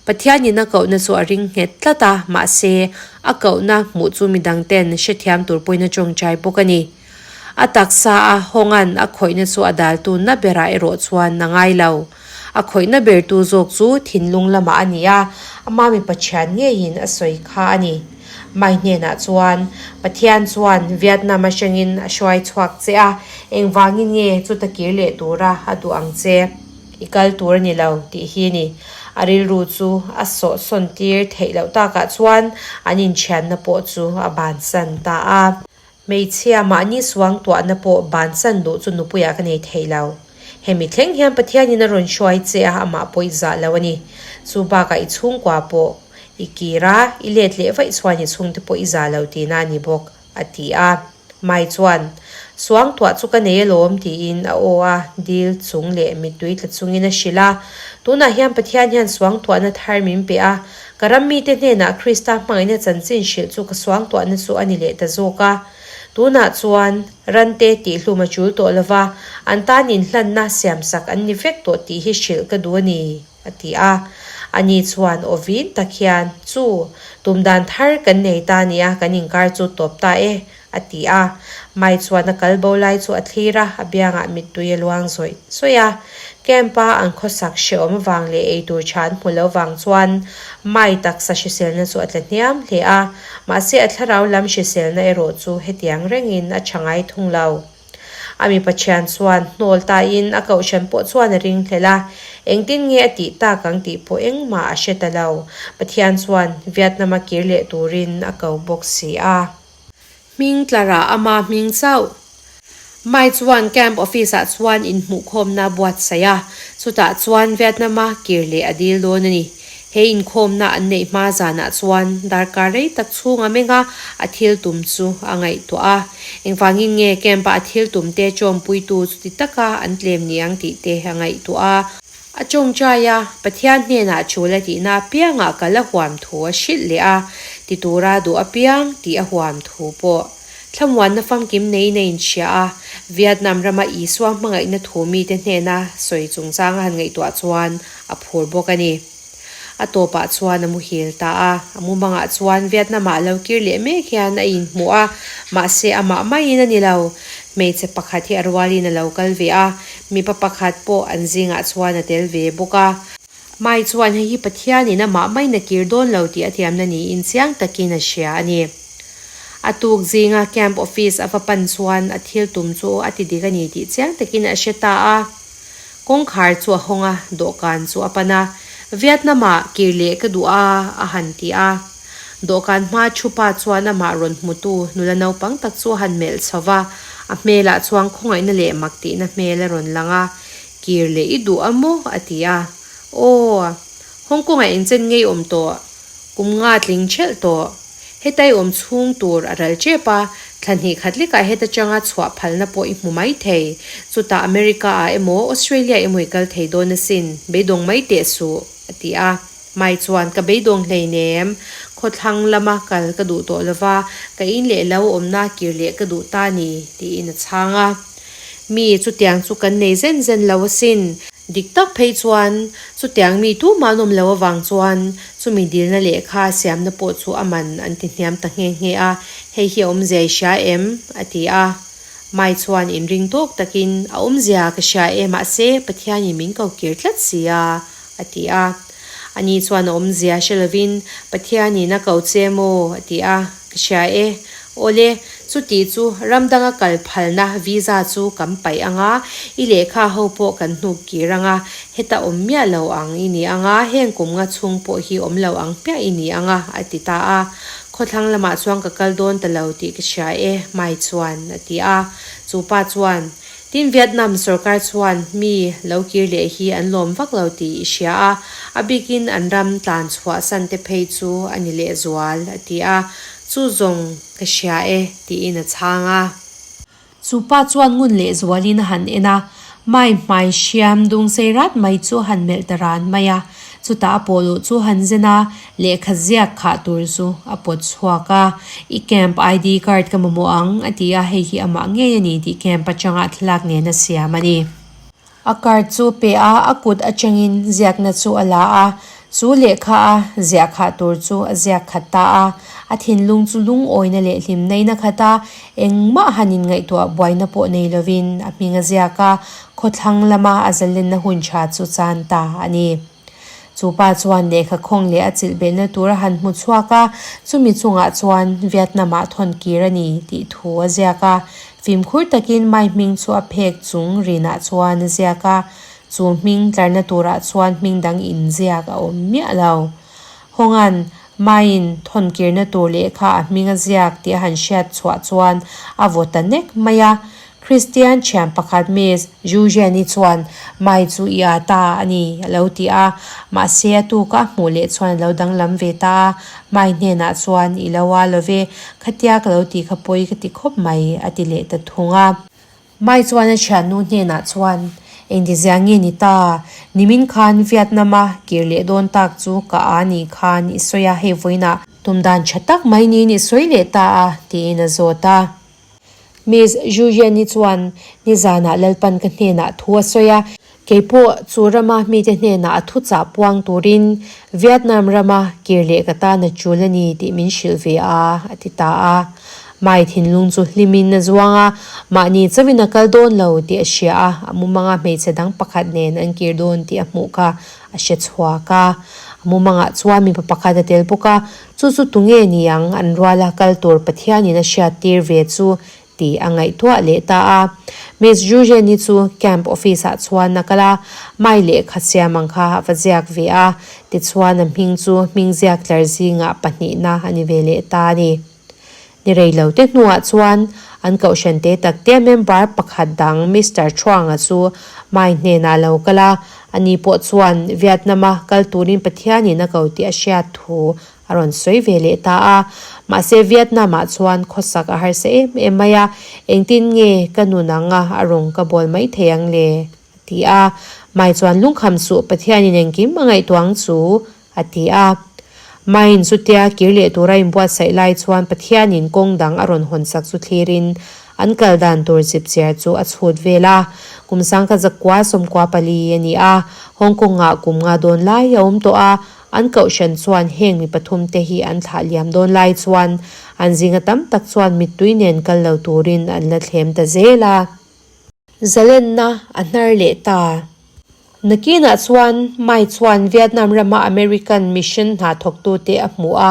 Pathianin a kohna chu a ring nghet tlat a, mahse, a kohna hmuh chu midangten hrethiam tur pawhin a tawngtai bawk a ni. A taksa a hawnga'n a khawihna chu a daltu na berah erawh chuan a ngai lo. A khawihna bertu zawk chu thinlung lamah a ni a, ama mipa thian ngeiin a sawi kha a ni. Mai hnenah chuan, Pathian chuan Vietnam atangin a hruai chhuak che a, engvangin nge chuta kir leh tura a duh ang che? I kal tur a ni lo tih hi a ni. A rilru chu a sawhsawn tir theih loh takah chuan an inthianna pawh chu a bansan ta a. Hmeichhia mahni suang tuahna pawh bansan duh chu nupuiah ka nei thei lo. Hemi thleng hian Pathianin a rawn hruai che a, amah pawh i zah lo a ni. Chu bakah i chhungkua pawh i kir a, i let leh vaih chuan i chhungte pawh i zah lo tihna a ni bawk. a ti a. Mai chuan, Suangtuah chu ka nei alawm tiin a aw a dil chung leh mittui tla chungin a hrilh a. Tunah hian Pathian hian suangtuahna thar min pe a, ka ram mite hnenah Krista hmangaihna chanchin hrilh chu ka suangtuahna chu a ni leh ta zawk a. Tunah chuan rante tihhlum a tul tawh lova, an tan inhlanna siamsak an ni vek tawh tih hi hrilh ka duh a ni. A ti a. Ani chuan aw vin tak hian, Chu, tum dan thar kan nei ta nia, kan inkar chu tawp ta e, a ti a. Mai chuan a kal bo lai chu a thlir a, a biangah mittui a luang zawih zawih a. Camp-a an khawsak hrehawm avang leh eitur tha an hmu lo vang chuan Mai taksa hriselna chu a tla hniam hle a, mahse a thlarau lam hriselna erawh chu hetiang rengin a tha ngai thung lo. A mipa thian chuan hnawl tain a kohhran pawh chuan a ring hlel a, engtin nge a tih tak ang tih pawh engmah a hre ta lo. Pathian chuan Vietnam-a kir leh turin a ko bawk si a. Hming tlarah ama hming chauh. Mai chuan camp office-ah chuan inhmuhkhawmna a buatsaih a, chutah chuan Vietnam-a kir leh a dil dawn a ni. He inkhawmna an neih hma zanah chuan darkar rei tak chhung a meng a, a thil tum chu a ngaihtuah a. Engvangin nge camp-a a thil tumte chawmpuitu chuti taka an tlem ni ang tih te a ngaihtuah a. A tawngtai a, Pathian hnenah chul a tihna apiangah kal a huam thu a hrilh leh a, ti tura duh apiang tih a huam thu pawh. Thlamuanna famkim neiin a inhria a, Vietnam rama Isua hmangaihna thu mite hnena sawi chungchang a han ngaihtuah chuan a phur bawk a ni. A tawpah chuan a muhil ta a. A mumangah chuan Vietnam-ah lo kir leh mek hian a inhmu a, mahse amah maiin a ni lo. Hmeichhe pakhat hi a rualin a lo kal ve a, mipa pakhat pawh an zingah chuan a tel ve bawk a. Mai chuan hei hi Pathianin amah maiin a kir dawn lo tih a thiamna niin chiang takin a hria a ni. A tuk zinga camp office a va pan chuan a thil tum chu a ti dik a ni tih chiang takin a hre ta a. Kawngkhar chu a hawng a, dawhkan chu a pan a, Vietnam-ah kir leh ka duh a, a han ti a. Dawhkan hma thu pa chuan amah rawn hmutu nula naupang tak chu a han melh chho va, a hmelah chuan khawngaihna leh mak tihna hmel a rawn lang a. Kir leh i duh a maw? a ti a. Aw, Hong Kong-ah engchen ngei awm tawh? Kum nga tling thelh tawh. Hetai awm chhung tur a ral tep a, thla hnih khat lekah heta tanga chhuah phalna pawh i hmu mai thei. Chutah America-ah emaw Australia emaw i kal thei dawn asin, beidawng mai teh suh, a ti a. Mai chuan ka beidawng hleinem, khawthlang lama kal ka duh tawh lova, ka in leh lo awmna kir leh ka duh ta ni, tiin a chhang a. Mi chutiang chu kan nei zen zen lo asin. Dik tak phei chuan chutiang mi tumah an awm lo avang chuan chumi dilna lehkha siamna pawh chu a man an ti hniam ta nghe nghe a, hei hi a awmzia i hria em? a ti a. Mai chuan inring tawk takin, A awmzia ka hria e mahse Pathianin min ko kir tlat si a, a ti a. Ani chuan a awmzia hre lovin, Pathianin a ko che maw? a ti a. Ka hria e. Awle, chuti chu ram danga kal phalna visa chu kan paih ang a, i lehkha ho pawh kan hnuk kir ang a, heta awm miah lo ang i ni ang a, heng kum nga chhung pawh hi awm lo ang hmiah i ni ang a, a ti ta a. Khawthlang lamah chuan ka kal dawn ta lo tih ka hria e, Mai chuan a ti a. Chu pa chuan, Tin Vietnam sorkar chuan mi lo kir leh hi an lawm vak lo tih i hria a, a bikin an ram tlan chhuah san te phei chu a ni lehzual, a ti a. Chu zawng ka hria e, tiin a chhang a. Chu pa chuan ngun lehzualin a han en a, mai hmai hriam dung sei rat mai chu a han melh ta ran mai a. Chutah a pawhluh chu han zen a, lehkha ziak khah tur chu a pawt chhuak a. I camp ID card ka mamawh ang, a ti a, hei hi amah ngei a ni tih camp atanga thlalak nen a siam a ni. A card chu pe a, a kut atangin ziakna chu a la a, chu lehkha a ziah khah tur chu a ziak khat ta a. A thinlung chu lungawina leh hlimnain a khat a, engmah han inngaihtuah buaina pawh nei lovin a hming a ziak a, Khawthlang lama a zalenna hun tha chu chan ta a ni. Chu pa chuan lehkha khawng leh a chilh belhna tur a han hmu chhuak a, chumi chungah chuan Vietnam-ah thawn kir a ni tih thu a ziak a. Fimkhur takin Mai hming chu a phek chung rinah chuan a ziak a, chu hming tlarna turah chuan hming dang inziak a awm miah lo. Hawnga'n Maiin thawn kirna tur lehkha a hming a ziak tih a han hriat chhuah chuan a vaw ta nek mai a. Kristian thian pakhat Miss Zhuzheni chuan Mai chu i â ta a ni a lo ti a, mahse a tuka a hmuh leh chuan a lo danglam ve ta a, Mai hnenah chuan i lo â lo ve, khatia ka lo tih kha pawi ka ti khawp mai a ti leh ta thung a. Mai chuan a thiannu hnenah chuan Engtizia nge ni ta, nimin khan Vietnam-a kir leh dawn tak chu ka â ni khan i sawi a, hei vawiinah tum dan tha tak mai niin i sawi leh ta a tiin a zawt a. Miss Zhuzheni chuan nizanah Lalpan ka hnenah thu a sawi a, kei pawh chu rama mite hnenah a thuchah puang turin Vietnam rama kir leh ka tan a tul a ni tih min hrilh ve a, a ti ta a. Mai thinlung chu hlimin a zuang a, mahni chauhin a kal dawn lo tih a hria a, a mumanga hmeichhe dang pakhat nen an kir dawn tih a hmuh kha a hre chhuak a. A mumangah chuan mipa pakhat a tel bawk a, Chu chu tunge ni ang an ruala kal tur Pathianin a hriattir ve chu tih a ngaihtuah leh ta a. Miss Zhuzheni chu camp office ah chuan a kal a, Mai lehkha siam ang kha a va ziak ve a, tichuan a hming chu hming ziak tlar zingah pahnihna a ni ve leh ta a ni. Ni rei lo te hnuah chuan an kohhran te tak te member pakhat dang Mister Chuanga chu Mai hnenah a lo kal a, ani pawh chuan Vietnam-a kal turin Pathianin a ko tih a hriat thu a rawn sawi ve leh ta a. Mahse Vietnam-ah chuan khawsak a harsa em em mai a, engtin nge ka nun anga a rawng ka bawl mai thei ang le? a ti a. Mai chuan lungkham suh Pathianin engkim a ngaihtuah ang chu A ti a. Main chutia kir leh tura inbuatsaih lai chuan Pathianin kawng dang a rawn hawnsak chu thlirin an kal dan tur chipchiar chu a chhut vel a. Kum sangkhat zakua 94 a ni a, Hong Kong-ah kum nga dawn lai a awm tawh a. An kohhran chuan heng mi pathumte hi an thlah liam dawn lai chuan an zinga tam tak chuan mittui nen kal lo turin an la thlem ta zel a. Zalenna a hnar leh ta. Nakinah chuan Mai chuan Vietnam rama American mission hna thawktute a hmu a,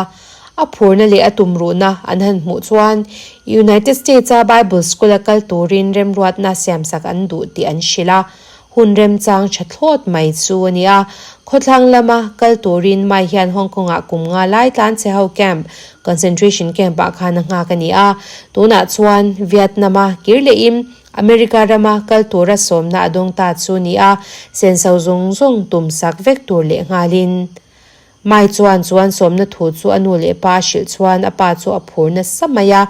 a phurna leh a tumruhna an han hmuh chuan United States-a Bible School-a kal turin remruatna siamsak an duh tih an hrilh a, hun remchang tha thlawt mai chu a ni a. Khawthlang lama kal turin Mai hian Hong Kong-ah kum nga lai tlanchhe ho camp, concentration camp-ah khan a nghak a ni a, tunah chuan Vietnam-a kir lehin America rama kal tura sawmna a dawng ta chu ni a, senso zawng zawng tum sak vek tur leh nghalin. Mai chuan chuan sawmna thu chu a nu leh pa a hrilh chuan a pa chu a phur nasa mai a.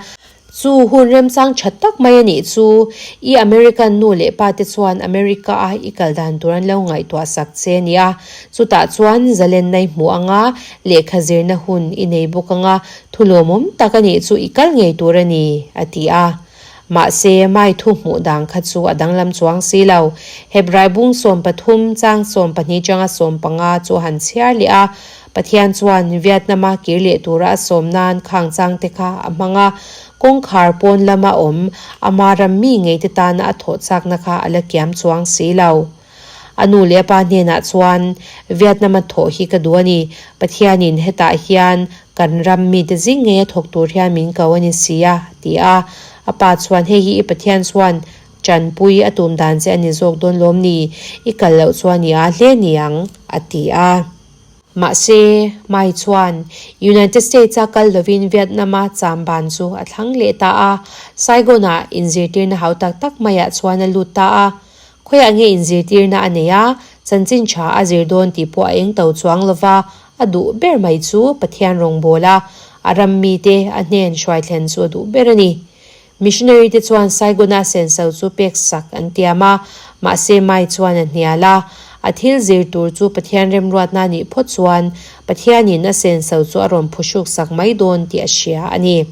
Chu hun remchang tha tak mai a nih chu, i American nu leh pa te chuan America a i kal dan tur an lo ngaihtuah sak che a ni a, chutah chuan zalenna i hmuh anga lehkha zirna hun i nei bawk anga thu lawmawm tak a nih chu i kal ngei tur a ni, a ti a. Mahse, Mai thu hmuh dan kha chu a danglam chuang si lo. Hebrai bung 13 chang 12 changa 15 chu a han chhiar leh a. Pathian chuan Vietnam-a kir leh tura a sawm nan khang changte kha a hmang a. Kawngkhar pawn lama awm ama ram mi ngeite tana a thawh chakna kha a la kiam chuang si lo. A nu leh a pa hnenah chuan, Vietnam-a thawh hi ka duh a ni. Pathianin hetah hian kan ram mite zing ngei a thawk tur hian min ko a ni si a, a ti a. A pa chuan, Hei hi i Pathian chuan tanpui a tum dan che a ni zawk dawn lawm ni? I kal loh chuan i aa hle ni ang, a ti a. Mahse, Mai chuan United States-a kal lovin Vietnam-a cham ban chu a thlang leh ta a. Saigon-ah inzirtirna hau tak tak maiah chuan a lut ta a. Khawiah nge inzirtirna a nei a, chanchin tha a zir dawn tih pawh a eng to chuang lo va, a duh ber mai chu Pathian rawngbâwl a, a ram mite a hnen hruai thlen chu a duh ber a ni. Missionary te chuan Saigon-a senso chu pek sak an tiam a, mahse Mai chuan a hnial a. A thil zir tur chu Pathian remruatna a nih phawt chuan Pathianin a senso chu a rawn phuhruk sak mai dawn tih a hria a ni.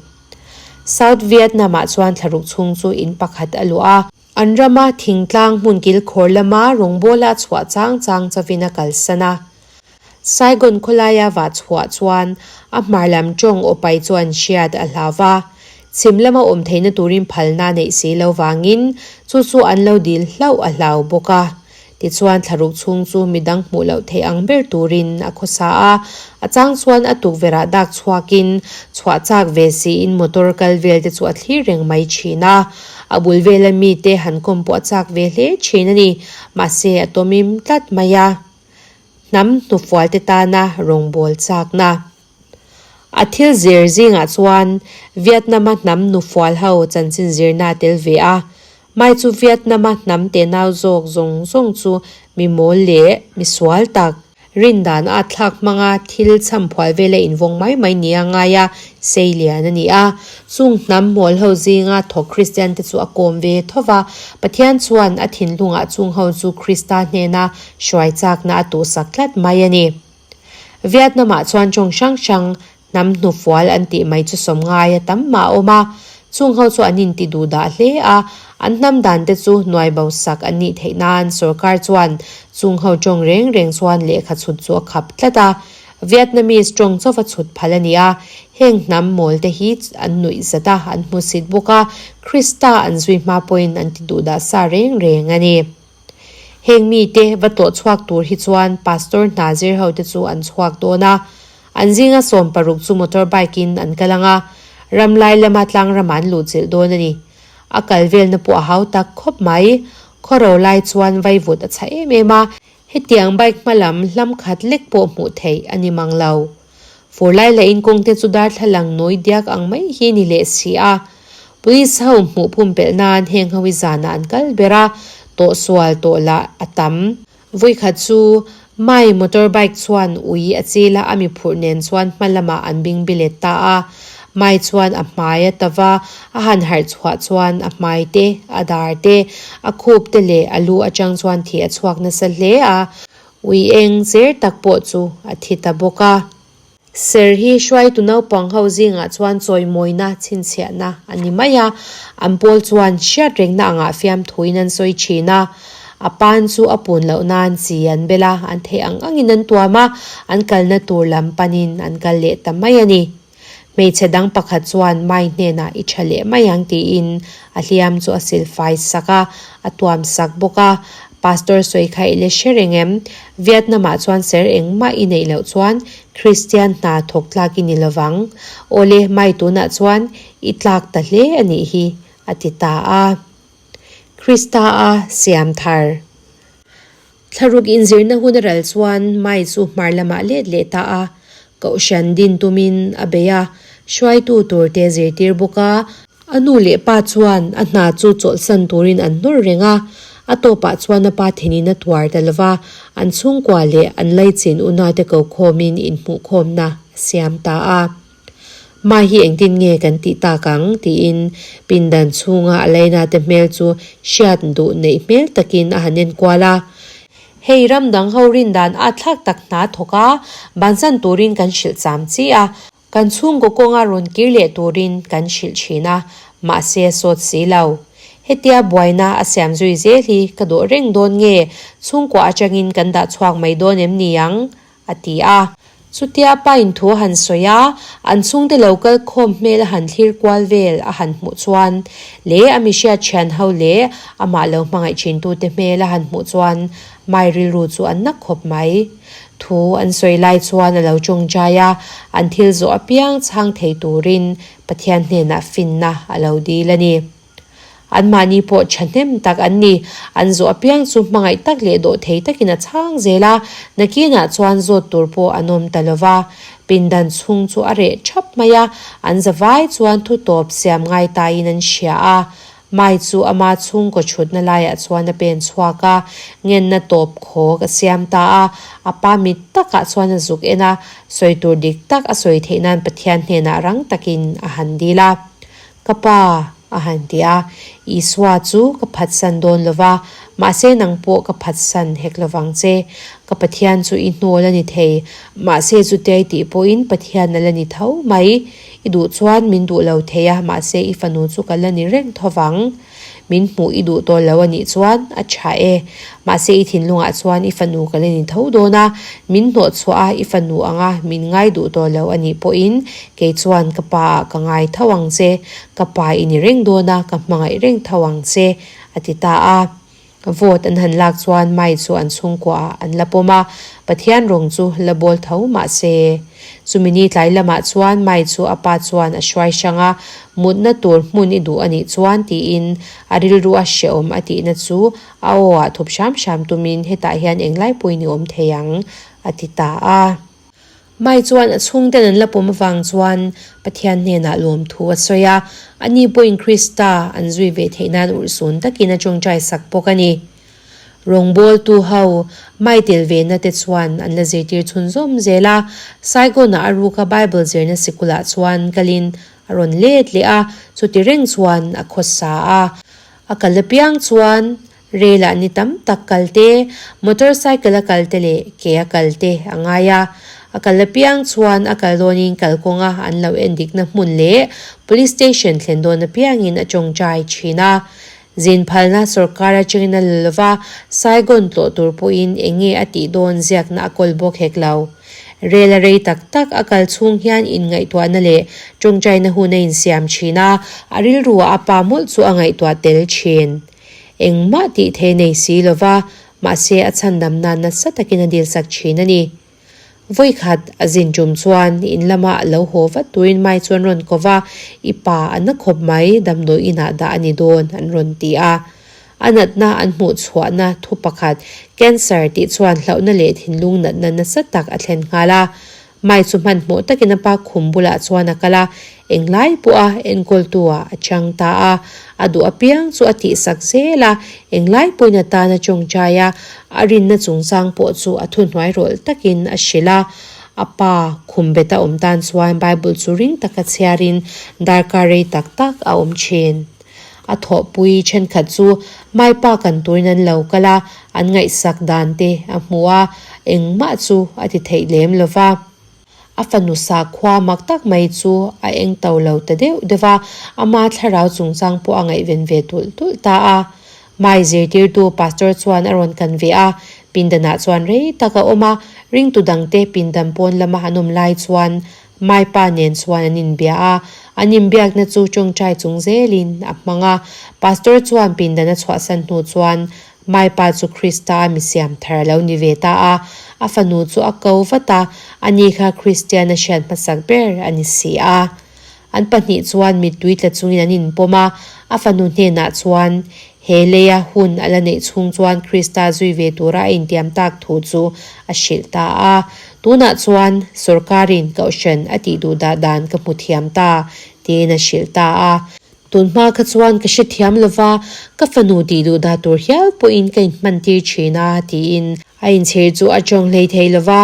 South Vietnam-ah chuan thlaruk chhung chu in pakhat a luah a. An rama thingtlang hmun kilkhawr lama rawngbawla chhuah chang chang chavin a kalsan a. Saigon khawlaia vah chhuah chuan a hmar lam tawng aw pai chuan hriat a hlau va. Chhim lama awm theihna turin phalna neih si lo vangin chu chu an lo dil hlauh a hlau bawk a. Tichuan thlaruk chhung chu midang hmuh loh theih ang ber turin a khawsa a, a chang chuan a tukverhah dak chhuakin chhuah chak ve siin motor kal vel te chu a thlir reng mai thin a. A bul vela mite han kawm pawh a chak ve hle thin a ni, mahse a tawmim tlat mai a. Hnam hnufual te tana rawngbâwl chakna. A thil zir zingah chuan Vietnam-a hnam hnufual ho chanchin zirna a tel ve a, Mai chu Vietnam-a hnam tenau zawk zawng zawng chu mi mawl leh mi sual tak, rindan a thlak hmanga thil chhamphual vela invawng mai mai nia ngaia sei lian a ni a. Chung hnam mawl ho zinga thawk Kristian te chu a kawm ve tho va, Pathian chuan a thinlungah chung ho chu Krista hnena hruai chakna a tuhsak tlat mai a ni. Vietnam-ah chuan tawng hrang hrang Hnam hnufual an tih mai chu sawm ngai a tam mah a awm a, chung ho chu an inti duh dah hle a, an hnam dan te chu nuai bo sak an nih theih nan sorkar chuan chung ho tawng reng reng chuan lehkha chhut chu a khap tlat a, Vietnamese tawng chauva chhut phal a ni a, heng hnam mawl te hi an nuih zat a, an hmusit bawk a, Krista an zui hma pawhin an ti duh dah sa reng reng a ni. Heng mite va tlawh chhuak tur hi chuan Pastor hna zir ho te chu an chhuak dawn a, an zinga 16 chu motor bike in an kal ang a, ram lai lama tlang ramah an luh chilh dawn a ni. A kal velna pawh a hau tak khawp mai. Khawro lai chuan vaivut a chhah em em a, hetiang bike hma lam hlam khat lek pawh hmuh theih a ni mang lo. Fur lai leh in kawngte chu darthlalang nawi diak ang mai hi ni leh si a. Police ho hmuh phum pelh nan heng ho hi zanah an kal ber a, tawh sual tawh lah a tam. Vawikhat chu Mai motor bike chuan ui a chil a, a mi phurh nen chuan hma lamah an bing bilet ta a. Mai chuan a hmai a ta va, a han harh chhuah chuan a hmai te, a dar te, a khup te leh a lu atang chuan thih a chhuak nasa hle a. Ui eng cher tak pawh chu a thi ta bawk a. Ser hi hruaitu naupang ho zingah chuan chawimawina chhinchhiahna a ni mai a, an pawl chuan hriat rengna angah fiamthuin an sawi thin a. A pan chu a pun loh nan chi an bel a, an theih ang angin an tuam a, an kalna tur lam panin an kal leh ta mai a ni. Hmeichhe dang pakhat chuan Mai hnenah i tha leh mai ang tiin a hliam chu a silfai sak a, a tuam sak bawk a. Pastor sawi kha i la hre reng em? Vietnam-ah chuan ser engmah i neih loh chuan Kristian hna thawk tlak i ni lovang. Awle, Mai tunah chuan i tlak ta hle a nih hi, a ti ta a. Krista a siam thar. Thlaruk inzirna hun a ral chuan Mai chu hmar lamah let leh ta a, Kohhran din tumin a bei a, hruaitu tur te zirtir bawk a. A nu leh pa chuan a hna chu chawlhsan turin an hnawr reng a, a tawpah chuan a pa thenin a tuar ta lova, an chhungkua leh an laichin unate ko khawmin inhmuhkhawmna a siam ta a. Mai hi engtin nge kan tih tak ang? tiin pindan chhunga a laina te hmel chu hriat duh neih hmel takin a han enkual a. Hei ram dang ho rin dan a thlak tak hna thawk a, bansan turin kan hrilh cham chi a, kan chhungkaw kawnga rawn kir leh turin kan hrilh thin a, mahse a sawt si lo. Hetia buaina a siam zui zel hi ka dawh reng dawn nge chhungkua atangin kan dah chhuak mai dawn em ni ang? a ti a. Chutia pa in thu a han sawi a, an chhungte lo kal khawm hmel a han thlir kual vel a han hmuh chuan leh a mihriat thian ho leh amah lo hmangaih thin tute hmel a han hmuh chuan Mai rilru chu an nak khawp mai. Thu an sawi lai chuan a lo tawngtai a, an thil zawh apiang chhang thei turin Pathian hnenah finna a lo dil a ni. Anmahni pawh thahnem tak an ni. An zawh apiang chu hmangaih tak leh dawh thei takin a chhang zel a, nakinah chuan zawt tur pawh an awm ta lo va. Pindan chhung chu a reh thap mai a, an zavai chuan thu tawp siam ngai taiin an hria a. Mai chu ama chhungkaw thutna laiah chuan a pen chhuak a, ngenna tawp khawk a siam ta a. A pa mit takah chuan a zuk en a, sawi tur dik tak a sawi theih nan Pathian hnenah rang takin a han dil a. Ka pa, a han ti a, Isua chu ka phatsan dawn lo va, mahse nang pawh ka phatsan hek lo vang che. Ka Pathian chu i hnawl a ni thei, mahse chutiai tih pawhin Pathian a la ni tho mai. I duh chuan min duh lo thei a, mahse i fanu chu ka la ni reng tho vang. Min hmuh i duh tawh lo a nih chuan a tha e. Mahse i thinlungah chuan i fanu ka la ni tho dawn a, min hnawh chhuah a i fanu anga min ngai duh tawh lo a nih pawhin kei chuan ka pa ah ka ngai tho ang che, ka pa i ni reng dawn a, ka hmangaih reng tho ang che, a ti ta a. Vote an han lak chuan Mai chu an chhungkua ah an la pawm a, Pathian rawng chu la bawl tho mah se. Chumi ni tlai lamah chuan Mai chu a pa chuan a hruai hrang a, mutna tur hmun i duh a nih chuan tiin a rilru a hrehawm a tihna chu a aw ah thup hram hram tumin hetah hian englai pawhin i awm thei ang a ti ta a. Mai chuan a chhungten an la pawm avang chuan Pathian hnenah lawmthu a sawi a, ani pawhin Krista an zui ve theih nan urhsun takin a tawngtai sak bawk a ni. Rawngbawltu ho Mai tel vena te chuan an la zirtir chhunzawm zel a, Saigon-ah a ruka Bible zirna sikulah chuan kalin a rawn let leh a, chuti reng chuan a khawsa a. A kal apiang chuan Rel-ah ni tam tak kal te, motor cycle a kal te leh ke a kal te a ngai a. A kal apiang chuan a kal dawnin kalkawnga an lo en dikna hmun leh Police Station thlen dawn apiangin a tawngtai thin a. Zin phalna sorkar atangin a la lova, Saigon tlawh tur pawhin eng nge a tih dawn ziakna a kawl bawk hek lo. Rel a rei tak tak a kal chhung hian inngaihtuahna leh tawngtaina hun a insiam thin a, a rilruah a pa mawlh chu a ngaihtuah tel thin. Engmah tih thei nei si lo va, mahse a chhandam nan nasa takin a dilsak thin a ni. Vawikhat a zin tum chuan in lama a lo haw vat turin Mai chu an rawn ko va, I pa a na khawp mai, damdawi inah dah a ni dawn, an rawn ti a. A natna an hmuh chhuahna thu pakhat, cancer tih chuan hlauhna leh thinlung natna nasa tak a thlen nghal a. Mai chu hmanhmawh takin a pa khum bulah chuan a kal a, englai pawha enkawltu ah a chang ta a. A duh apiang chu a tihsak zel a, englai pawhin a tan a tawngtai a, a rinna chungchang pawh chu a thuhnuai rawlh takin a hrilh a. A pa khum beta awm tan chuan Bible chu ring taka chhiarin darkar rei tak tak a awm thin. A thawhpui thenkhat chu Mai pa kan turin an lo kal a, an ngaihsak dan te a hmu a, engmah chu a ti theih lem lo va. A fanu sakhua mak tak mai chu a eng to lo ta deuh deuh a, ama thlarau chungchang pawh a ngaihven ve tulh tulh ta a. Mai zirtirtu Pastor chuan a rawn kan ve a, pindanah chuan rei tak a awm a, ringtu dangte pindan pawn lama an awm lai chuan Mai pa nen chuan an inbia a, an inbiakna chu tawngtai chung zelin a hmang a. Pastor chuan pindan a chhuahsan hnu chuan Mai pa chu Krista a mi siam thar a lo ni ve ta a, a fanu chu a ko vat a, ani kha Kristian a hriat hmasak ber a ni si a. An pahnih chuan mittui tla chungin an inpawm a, a fanu hnenah chuan he leia hun a la neih chhung chuan Krista zui ve tura a intiam tak thu chu a hrilh ta a. Tunah chuan sawrkarin kohhran a tih duh dah dan ka hmu thiam ta, tiin a hrilh ta a. Tun hma kha chuan ka hrethiam lova, ka fanu tih duh dah tur hial pawhin ka inhmantir thin a, tiin a inchhir chu a tawng hlei thei lova.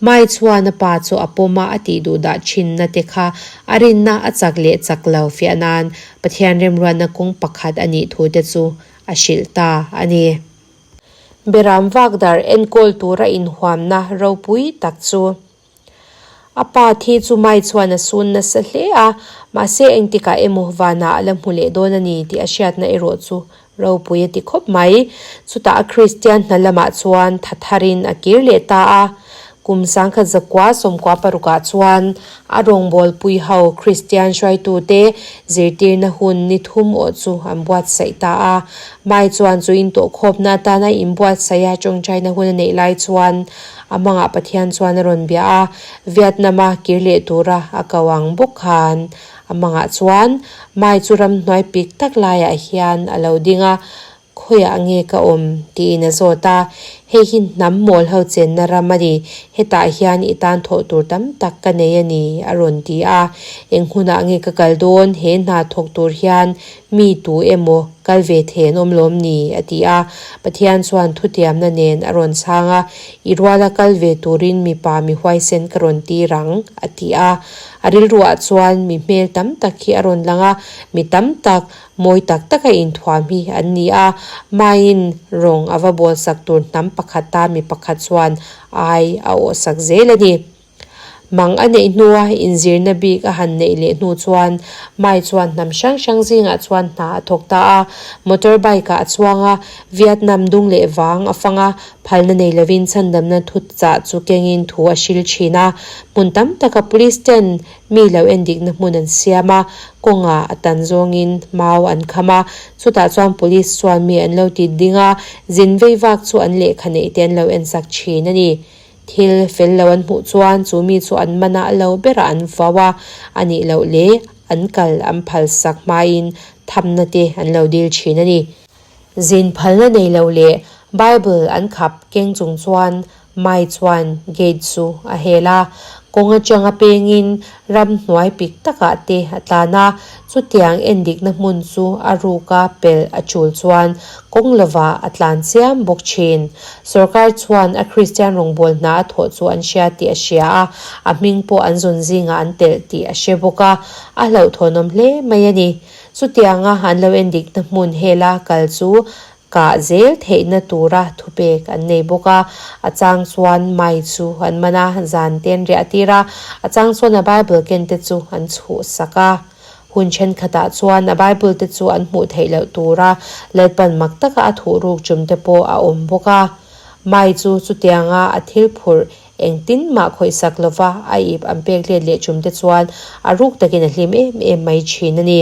Mai chuan a pa chu a pawm a, a tih duh dah thinna te kha a rinna a chak leh chak lo fiah nan Pathian remruatna kawng pakhat a nih thu te chu a hrilh ta a ni. Beram vakdar enkawl tura inhuamna ropui tak chu. A pa thi chu Mai chuan a sun nasa hle a, mahse engtikah emaw vanah a la hmu leh dawn a ni tih a hriatna erawh chu ropui a ti khawp mai. Chutah a Kristian hna lamah chuan tha tharin a kir leh ta a. Kum sangkhat zakua sawmkua parukah chuan a rawngbawlpui ho Kristian hruaitute zirtirna hun ni thum awh chu an buatsaih ta a. Mai chuan chu intawhkhawpna atana inbuatsaih a tawngtaina hun a neih lai chuan A hmangah Pathian chuan a rawn bia a, Vietnam-a kir leh tura a ko ang bawk khan a hmangah chuan Mai chu ramhnuai pik tak laiah hian a lo ding a, Khawiah nge ka awm? tiin a zawt a. Hei hi hnam mawl ho chenna ram a ni, hetah hian i tan thawh tur tam tak ka nei a ni, a rawn ti a. Eng hunah nge ka kal dawn? He hna thawk tur hian Mi tu emaw kal ve thei an awm lawm ni? a ti a. Pathian chuan thutiamna nen a rawn chhang a, I ruala kal ve turin mipa mi huaisen ka rawn tir ang, a ti a. A rilruah chuan mi hmel tam tak hi a rawn lang a, mi tam tak, mawi tak taka inthuam hi an ni a. Maiin rawng a va bawlsak tur hnam pakhat ta mi pakhat chuan ai a awhsak zel a ni. Mang a neih hnua inzirna bik a han neih leh hnu chuan Mai chuan hnam hrang hrang zingah chuan hna a thawk ta a. Motor bike ah a chuang a, Vietnam dung leh vang a fang a, phalna nei lovin chhandamna thuchah chu kengin thu a hril thin a. Hmun tam taka police ten mi lo endikna hmun an siam a, kawngah a tan zawngin mau an kham a, chutah chuan police chuan mi an lo tit ding a, zin vei vak chu an lehkha neih te an lo ensak thin a ni. Thil fel lo an hmuh chuan chu mi chu an man a lo berah an vau a, a nih loh leh an kal an phalsak hmain thamna te an lo dil thin a ni. Zin phalna nei lo leh Bible an khap keng chung chuan Mai chuan gate chu a hel a, kawng atanga pengin ramhnuai pik takah te a tlan a, chutiang endikna hmun chu a ruka pelh a tul chuan kawng lovah a tlan chiam bawk thin. Sorkar chuan a Kristian rawngbâwl hna a thawh chu an hria tih a hria a, a hming pawh an zawn zingah an telh tih a hre bawk a, a hlauhthawnawm hle mai a ni. Chutianga an lo endikna hmun hela kal chu kah zel theihna tura thupek an nei bawk a, a chang chuan mai chu an man a, zan te an riah tir a, a chang chuan a Bible ken te chu an chhuhsak a. Hun thenkhatah chuan a Bible te chu an hmuh theih loh tura Lalpan mak taka a thuh ruk tum te pawh a awm bawk a. Mai chu chutianga a thil phurh engtin mah khawihsak lova a ip an pek let leh tum te chuan a ruk takin a hlim em em mai thin a ni.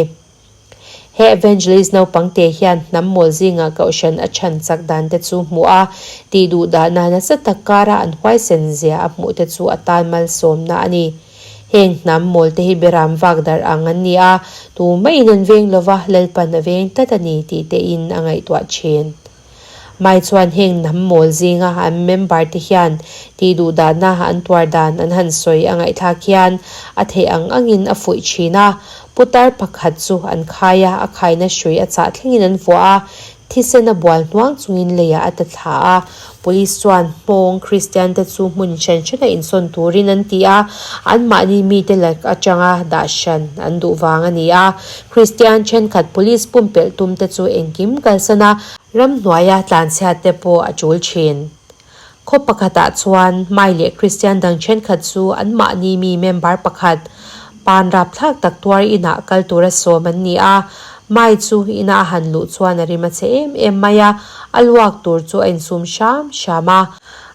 He evangelist naupangte hian hnam mawl zingah kohhran a chhan chak dan te chu hmuh a, tih duh dahna nasa tak kara an huaisen zia a hmuh te chu a tan malsawmna a ni. Heng hnam mawl te hi beram vak darh ang an ni a, tu maiin an veng lova Lalpan a veng tlat a ni tih te in a ngaihtuah thin. Mai chuan heng hnam mawl zinga an member te hian tih duh dahna an tuar dan an han sawi a ngaihthlak hian a theih ang angin a fuih thin a. Putar pakhat chu an khai a, a khaina hrui a chah thlengin an vuah a, Thisen a bual hnuang chungin leiah a ta thla a, Police chuan hmawng Kristian te chu hmun hran hrana insawn turin an ti a, anmahni mite lak atanga dah hran an duh vang a ni a. Kristian thenkhat Police pumpelh tum te chu engkim kalsan a, ramhnuaia tlanchhiat te pawh a tul thin. Khaw pakhatah chuan Mai leh Kristian dang thenkhat chu anmahni mi member pakhat pan rapthlak tak tuar inah kal tura sawm an ni a. Mai chu ina a han luh chuan a rim a che em em mai a, a luak tur chu a insum hram hram a.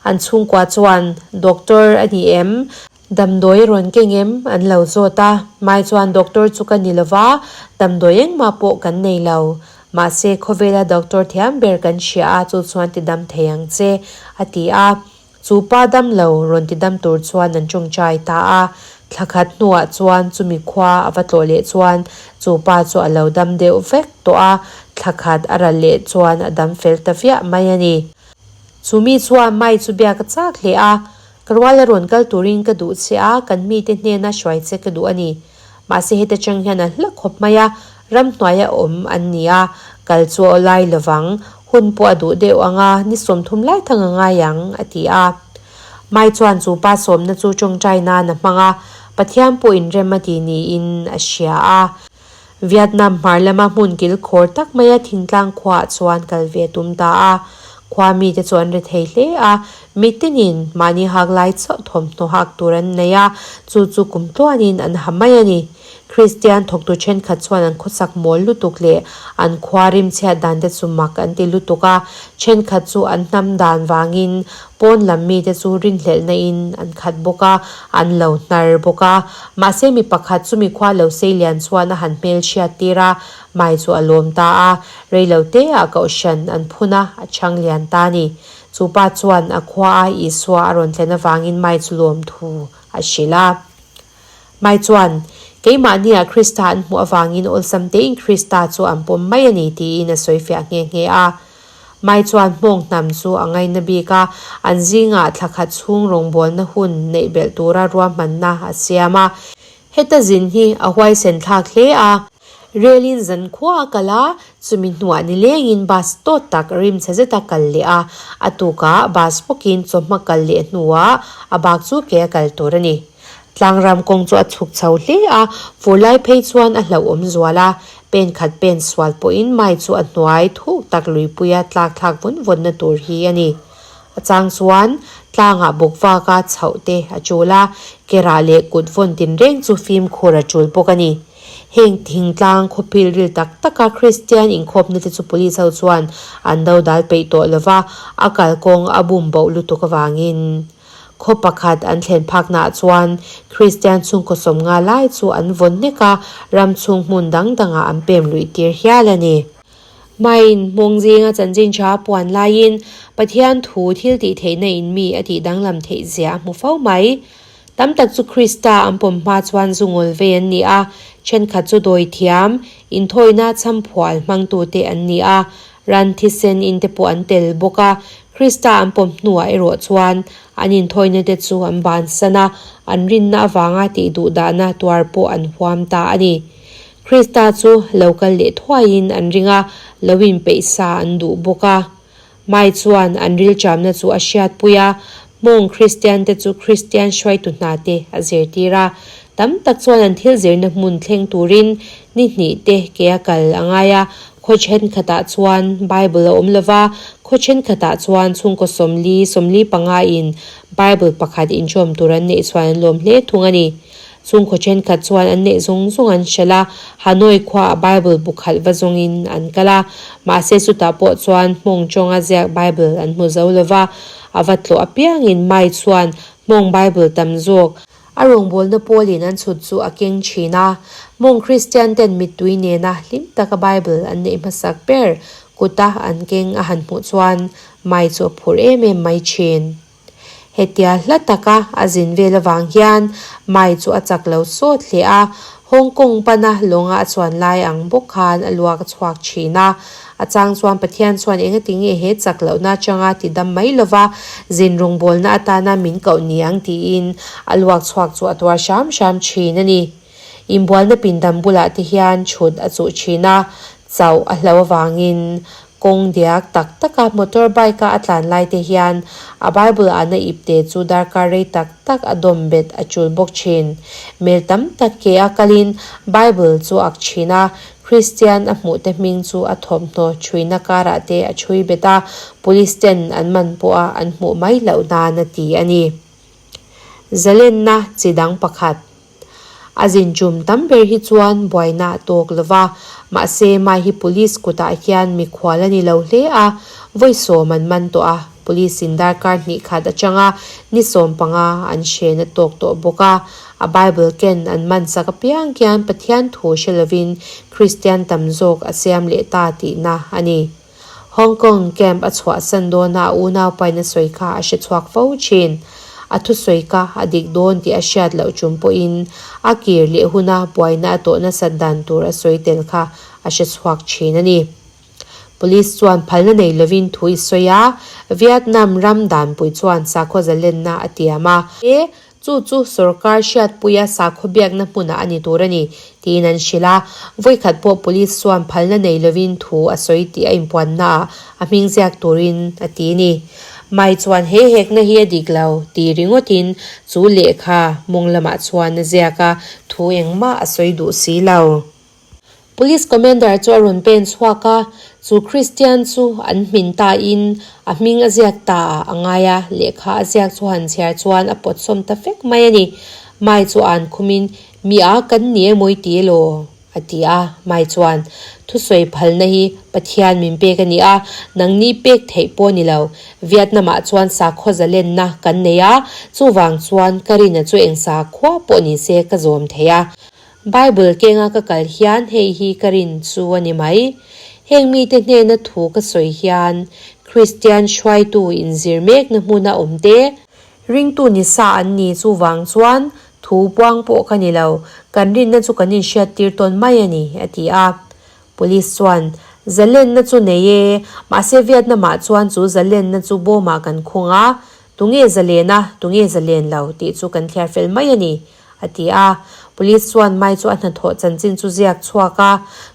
An chhungkua chuan, Doctor a ni em? Damdawi a rawn keng em? An lo zawt a. Mai chuan, Doctor chu ka ni lo va, damdawi engmah pawh kan nei lo. Mahse, khawvela doctor thiam ber kan hria a, chu chuan ti dam thei ang che, a ti a. Chu pa dam lo rawn ti dam tur chuan an tawngtai ta a. Thla khat hnuah chuan chumi khua a va tlawh leh chuan chu pa chu a lo dam deuh vek tawh a, thla khat a ral leh chuan a dam fel ta viah mai a ni. Chu mi chuan Mai chu biak a chak hle a, Ka rual a rawn kal turin ka duh che a, kan mite hnena hruai che ka duh a ni. Mahse heta chang hian a hla khawp mai a, ramhnuaia awm an ni a, kal chu a awlai lovang, hun pawh a duh deuh ang a, ni 30 lai thang a ngai ang, a ti a. Mai chuan chu pa sawmna chu tawngtai nan a hmang a, Pathian pawh inrem a ti niin a hria a. Vietnam hmar lama hmun kilkhawr tak maia thingtlang khuaah chuan kal ve a tum ta a. Khua mite chu an ri thei hle a, mitinin mahni hak lai chauh thawmhnaw hak tur an nei a, chu chu kum tluanin an ha mai a ni. Kristian thawktu thenkhat chuan an khawsak mawl lutuk leh an khua rimchhiat dan te chu mak an ti lutuk a, thenkhat chu an hnam dan vangin Pawn lam mite chu rinhlelhna in an khat bawk a, an lo hnar bawk a. Mahse mi pakhat chu mikhua lo sei lian chuan a han hmel hriat tir a, mai chu a lawm ta a. Rei lo te ah kohhran an phun a, a chhang lian ta a ni. Chu pa chuan a khua a Isua a rawn thlen avangin mai chu lawm thu a hrilh a. Mai chuan, Keimahniah Krista an hmuh avangin awlsam tein Krista chu an pawm mai a ni tiin a sawi fiah nghe nghe a. Mai chuan hmawng hnam chu a ngaina bik a, an zingah thla khat chhung rawngbawlna hun neih belh tura ruahmanna a siam a. Heta zin hi a huaisen thlak hle a. Relin zan khua a kal a, chumi hnuah nilengin bus tawt tak rimchhe zeta kal leh a, a tukah bus bawkin chawhma kal leh hnuah a bak chu ke a kal tur a ni. Tlangram kawng chu a chhuk chho hle a, fur lai phei chuan a hlauhawm zual a, pen khat pen sual pawhin mai chu a hnuai thuk tak luipuia tlak thlak vawn vawnna tur hi a ni. A chang chuan tlangah bawk vaka chhoh te a tul a, kerah leh kut vawn tinreng chu fimkhur a tul bawk a ni. Heng thingtlang khawpil ril tak taka Kristian inkhawpna te chu police ho chuan an dodal peih tawh lova, a kalkawng a bum boh lutuk avangin. Khaw pakhat an thlen phaknaah chuan Kristian chhungkaw 50 lai chu an vawn nek a, ram chhung hmun dang dangah an pem luih tir hial a ni. Hmain hmawng zinga chanchin tha puan laiin Pathian thu thil tih theihna in mi a tih danglam theih zia a hmu fo mai. Tam tak chu Krista an pawm hma chuan zu ngawl vei an ni a, thenkhat chu dawi thiam, inthawina chhamphual hmangtute an ni a, Ran thisen in te pawh an tel bawk a, Krista an pawm hnuah erawh chuan an inthawina te chu an bansan a, an rinna avanga tih duh dahna tuar pawh an huam ta a ni. Krista chu lo kal leh thuaiin an ring a, lo inpeih sa an duh bawk a. Mai chuan an rilṭamna chu a hriatpui a, Hmawng Kristian te chu Kristian hruaitu hna te a zirtir a. Tam tak chuan an thil zirna hmun thleng turin ni hnih te ke a kal a ngai a, khaw thenkhatah chuan Bible a awm lo va, khaw thenkhatah chuan chhungkaw 40, 45 in Bible pakhat inṭawm tur an neih chuan an lawm hle thung a ni. Chhungkaw thenkhat chuan an neih zawng zawng an hralh a, Hanoi khuaah Bible bu khalh va zawngin an kal a, mahse chutah pawh chuan hmawng tawnga ziak Bible an hmu zo lo va, a va tlawh apiangin Mai chuan hmawng Bible tam zawk A rawngbawlna pawlin an chhut chu a keng thin a. Hmawng Kristian ten mittui nena hlim taka Bible an neih hmasak ber kuta an keng a han hmuh chuan Mai chu a phur em em mai thin. Hetia hla taka a zin vel avang hian Mai chu a chak lo sawt hle a, Hong Kong pana lawnga a chuan lai ang bawk khan a luak a chhuak thin a. A chang chuan Pathian chuan engati nge he chak lohna atanga ti dam mai lova zin rawngbawlna atana min koh ni ang tiin a luak chhuak chu a tuar hram hram thin a ni. Inbualna pindam bulah te hian chhut a chuh thin a, chauh a hlo avangin kawng diak tak taka motor bike-a a tlan lai te hian a Bible ahna ipte chu darkar rei tak tak a dawm bet a chul bawk thin. Mel tam tak ke a kalin Bible chu ak thin a, Kristian a hmuhte hming chu a thawmhnaw chhuina karah te a chhui bet a, police ten an man pawha an hmuh mai loh nan a ti a ni. Zalenna chi dang pakhat. A zin tum tam ber hi chuan buaina a tawk lo va, mahse Mai hi police kutah hian mikhual a ni lo hle a, vawi sawm an man tawh a, police in darkar hnih khat atanga ni 15 an hren a tawk tawh bawk a, a Bible ken an man sak apiang khian Pathian thu hre lovin Kristian tam zawk a siam leh ta tihna a ni. Hong Kong camp a chhuahsan dawna a unaupain a sawi kha a hre chhuak fo thin. A thusawi kha a dik dawn tih a hriat loh chung pawhin a kir leh huna buaina a tawh nasat dan tur a sawi tel kha a hre chhuak thin a ni. Police chuan phalna nei lovin thu i sawi a, Vietnam ram danpui chuan sakhaw zalenna a tiam a. Chu chu sorkar hriatpuia sakhaw biakna hmunah a ni tur a ni, tiin an hrilh a. Vawikhat pawh police chuan phalna nei lovin thu a sawi tih a inpuannaah a hming ziak turin a ti a ni. Mai chuan he hekna hi a dik lo ti ringawtin chu lehkha mawng lamah chuan a ziak a, thu engmah a sawi duh si lo. Police Commander chu a rawn pen chhuak a, chu Christian chu an hmin ta in a hming a ziak ta ah a ngai a, lehkha a ziak chu han chhiar chuan a pawt sawm ta fek mai a ni. Mai chu an khum in, Mi a kan ni emaw i ti elaw? a ti a, Mai chuan, Thusawi phalna hi Pathian min pek a ni a, nangni pek theih pawh ni lo. Vietnam ah chuan sakhaw zalenna kan nei a, chuvang chuan ka rina chu eng sakhua pawh ni se ka zawm thei a. Bible kenga ka kal hian hei hi ka rin chu a ni mai. Heng mite hnena thu ka sawi hian Kristian hruaitu inzir mekna hmuna awm te, ringtu ni sa an ni chuvang chuan thu puang pawh ka ni lo, kan rinna chu kan inhriattir tawn mai a ni, a ti a. Police chuan, Zalenna chu nei e, mahse Vietnam-ah chuan chu zalenna chu bawmah kan khung a, tunge zalen a, tunge zalen lo tih chu kan thliar fel mai a ni, a ti a. Police chuan Mai chu a hnathawh chanchin chu ziak chhuak a,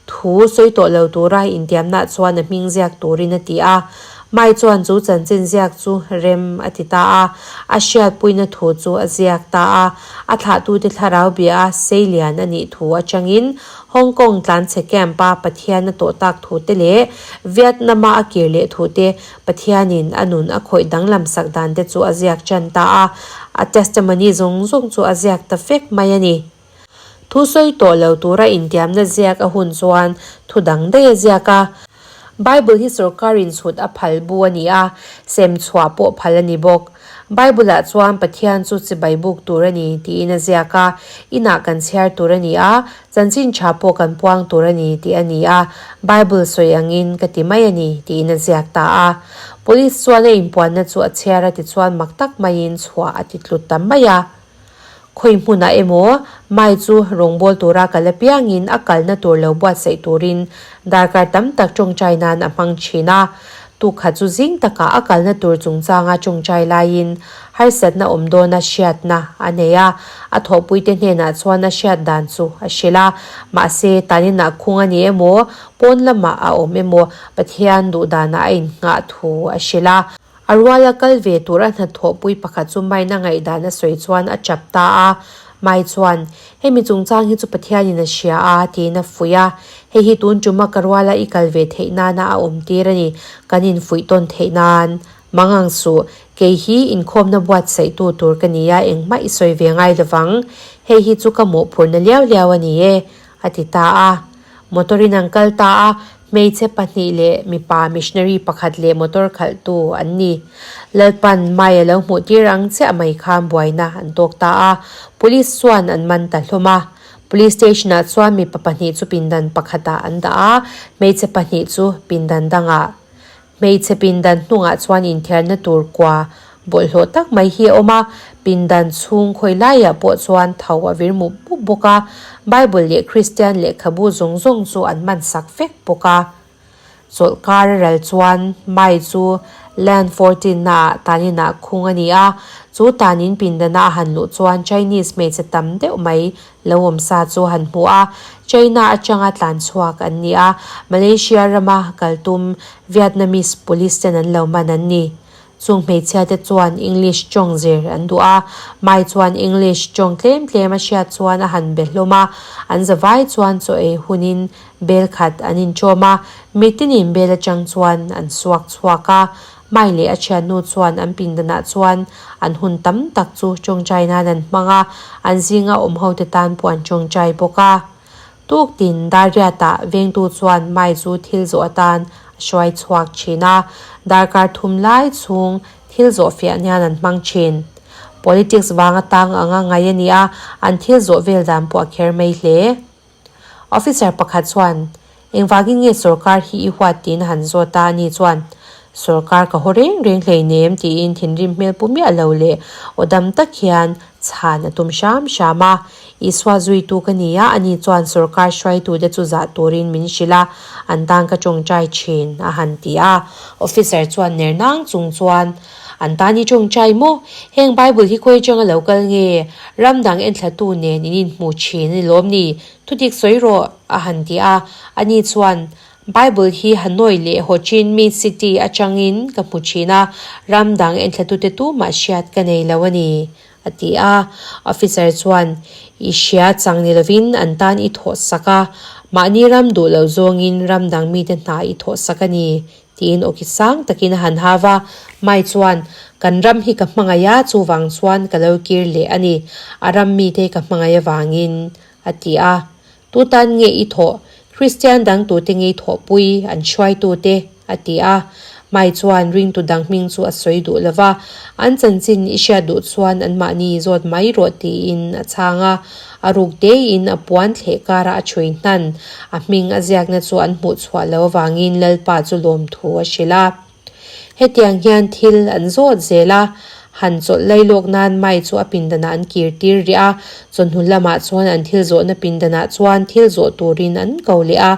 thu sawi tawh lo tura intiamnah chuan a hming ziak turin a ti a. Mai chuan chu chanchin ziak chu rem a ti ta a, a hriatpuina thu chu a ziak ta a. A thlahtute thlarau bia a seilian a nih thu atangin Hong Kong tlanchhe camp-a Pathian a tawh tak thu te leh Vietnam-a a kir leh thu te Pathianin a nun a khawih danglam sak dan te chu a ziak tan ta a, a testimony zawng zawng chu a ziak ta vek mai a ni. Thu sawi tawh lo tura intiamna ziak a hun chuan thu dang daih a ziak a. Bible hi sorkarin chhut a phal bu a ni a, sem chhuah pawh phal a ni bawk. Bible-ah chuan Pathian chu chibai buk tur a ni tiin a ziak a, inah kan chhiar tur a ni a, Chanchin tha pawh kan puang tur a ni tih a ni a, Bible sawi angin ka ti mai a ni tiin a ziak ta a. Police chuan a inpuanna chu a chhiar a tichuan mak tak maiin chhuah a ti tlut ta mai a. Khawi hmunah emaw Mai chu rawngbâwl tura kal apiangin a kalna tur lo buatsaih turin darkar tam tak tawngtai nan a hmang thin a. Tukhat chu zing takah a kalna tur chungchanga tawngtai laiin harsatna awm dawna hriatna a nei a, a thawhpuite hnenah chuan a hriat dan chu a hrilh a. Mahse, taninah khung a ni emaw, pawn lamah a awm emaw, Pathian duh danah a innghah thu a hrilh a. A ruala kal ve tur a hnathawhpui pakhat chu Main a ngaihdan a sawi chuan a chap ta a. Mai chuan, Hemi chungchang hi chu Pathianin a hria a, tiin a fuih a. Hei hi tun tuma ka ruala i kal ve theih nana a awm tir a ni, kan infuih tawn theih nan. Mang ang suh, kei hi inkhawmna buatsaihtu tur ka ni a, engmah i sawi ve ngai lovang. Hei hi chu ka mawhphurhna liau liau a ni e, a ti ta a. Motor-in an kal ta a, hmeichhe pahnih leh mipa missionary pakhat leh motor khalhtu an ni. Lalpan mai a lo hmuh tir ang chiah mai khan buaina an tawk ta a, police chuan an man ta hlawm a. Police station-ah chuan mipa pahnih chu pindan pakhatah an dah a, hmeichhe pahnih chu pindan dangah. Hmeichhe pindan hnungah chuan inthiarna tur kua bawlhhlawh tak mai hi a awm a, pindan chhung khawi laiah pawh chuan tho a vir mup mup bawk a, Bible leh Kristian lehkhabu zawng zawng chu an man sak vek bawk a. Chawlhkar a ral chuan Mai chu Land 14 naah taninah khung a ni a, chu tanin pindana a han luh chuan Chinese hmeichhe tam deuh mai Lo awm sa chu han hmu a, China atanga tlan chhuak an ni a, Malaysia rama kal tum Vietnamese police ten an lo man an ni. Chung hmeichhia te chuan English tawng zir an duh a, Mai chuan English tawng tlem tlem a hriat chuan a han be hlawm a, an zavai chuan chaw ei hunin bel khat an inchawm a, mitinin bel atang chuan an suak chhuak a. Mai leh a thiannu chuan an pindanah chuan an hun tam tak chu tawngtai nan an hmang a, an zinga awm hote tan pawh an tawngtai bawk a. Tuktin Dariatah vengtu chuan Mai chu thil zawh atan a hruai chhuak thin a, darkar thum lai chhung thil zawh fiah nian an hmang thin. Politics vanga tang anga ngai a ni a, an thil zawh vel dan pawh a kher mai hle. Officer pakhat chuan, Engvangin nge sorkar hi i huat tiin a han zawt a, ani chuan, Sorkar ka haw reng reng hleinem tiin thinrim hmel pu miah lo leh aw dam tak hian chhan a tum hram hram a. Isua zuitu ka ni a, ani chuan sorkar hruaitute chu zah turin min hrilh a, an tan ka tawngtai thin, a han ti a. Officer chuan ner nang chung chuan, An tan i tawngtai maw? Heng Bible hi khawi atanga lo kal nge? Ram dang enthlatu nen in inhmu thin a ni lawm ni? Thudik sawi rawh, a han ti a. Ani chuan, Bible hi Hanoi leh Ho Chi Minh City atangin ka hmu thin a, ram dang enthlatute tumah hriat ka nei lo a ni, a ti a. Officer chuan, I hria chang ni lovin an tan i thawh sak a, mahni ram duh loh zawngin ram dang mite hna i thawh sak a ni, Tiin awki sang takin a han hau a, Mai chuan, Kan ram hi ka hmangaih a, chuvang chuan ka lo kir leh a ni. A ram mite ka hmangaih avangin, a ti a. Tu tan nge i thawh? Kristian dang tute nge i thawhpui, an hruaitute? a ti a. Mai chuan ringtu dang hming chu a sawi duh lo va, An chanchin i hriat duh chuan anmahni zawt mai rawh tiin a chhang a. A ruk teiin a puan thleh karah a chhui hnan. A hming a ziakna chu an hmuh chhuah lo avangin Lalpa chu lawmthu a hrilh a. Hetiang hian thil an zawt zel a, han chawlh lai lawk nan Mai chu a pindanah an kir tir rih a, chawhnu lamah chuan an thil zawhna pindanah chuan thil zawh turin an ko leh a,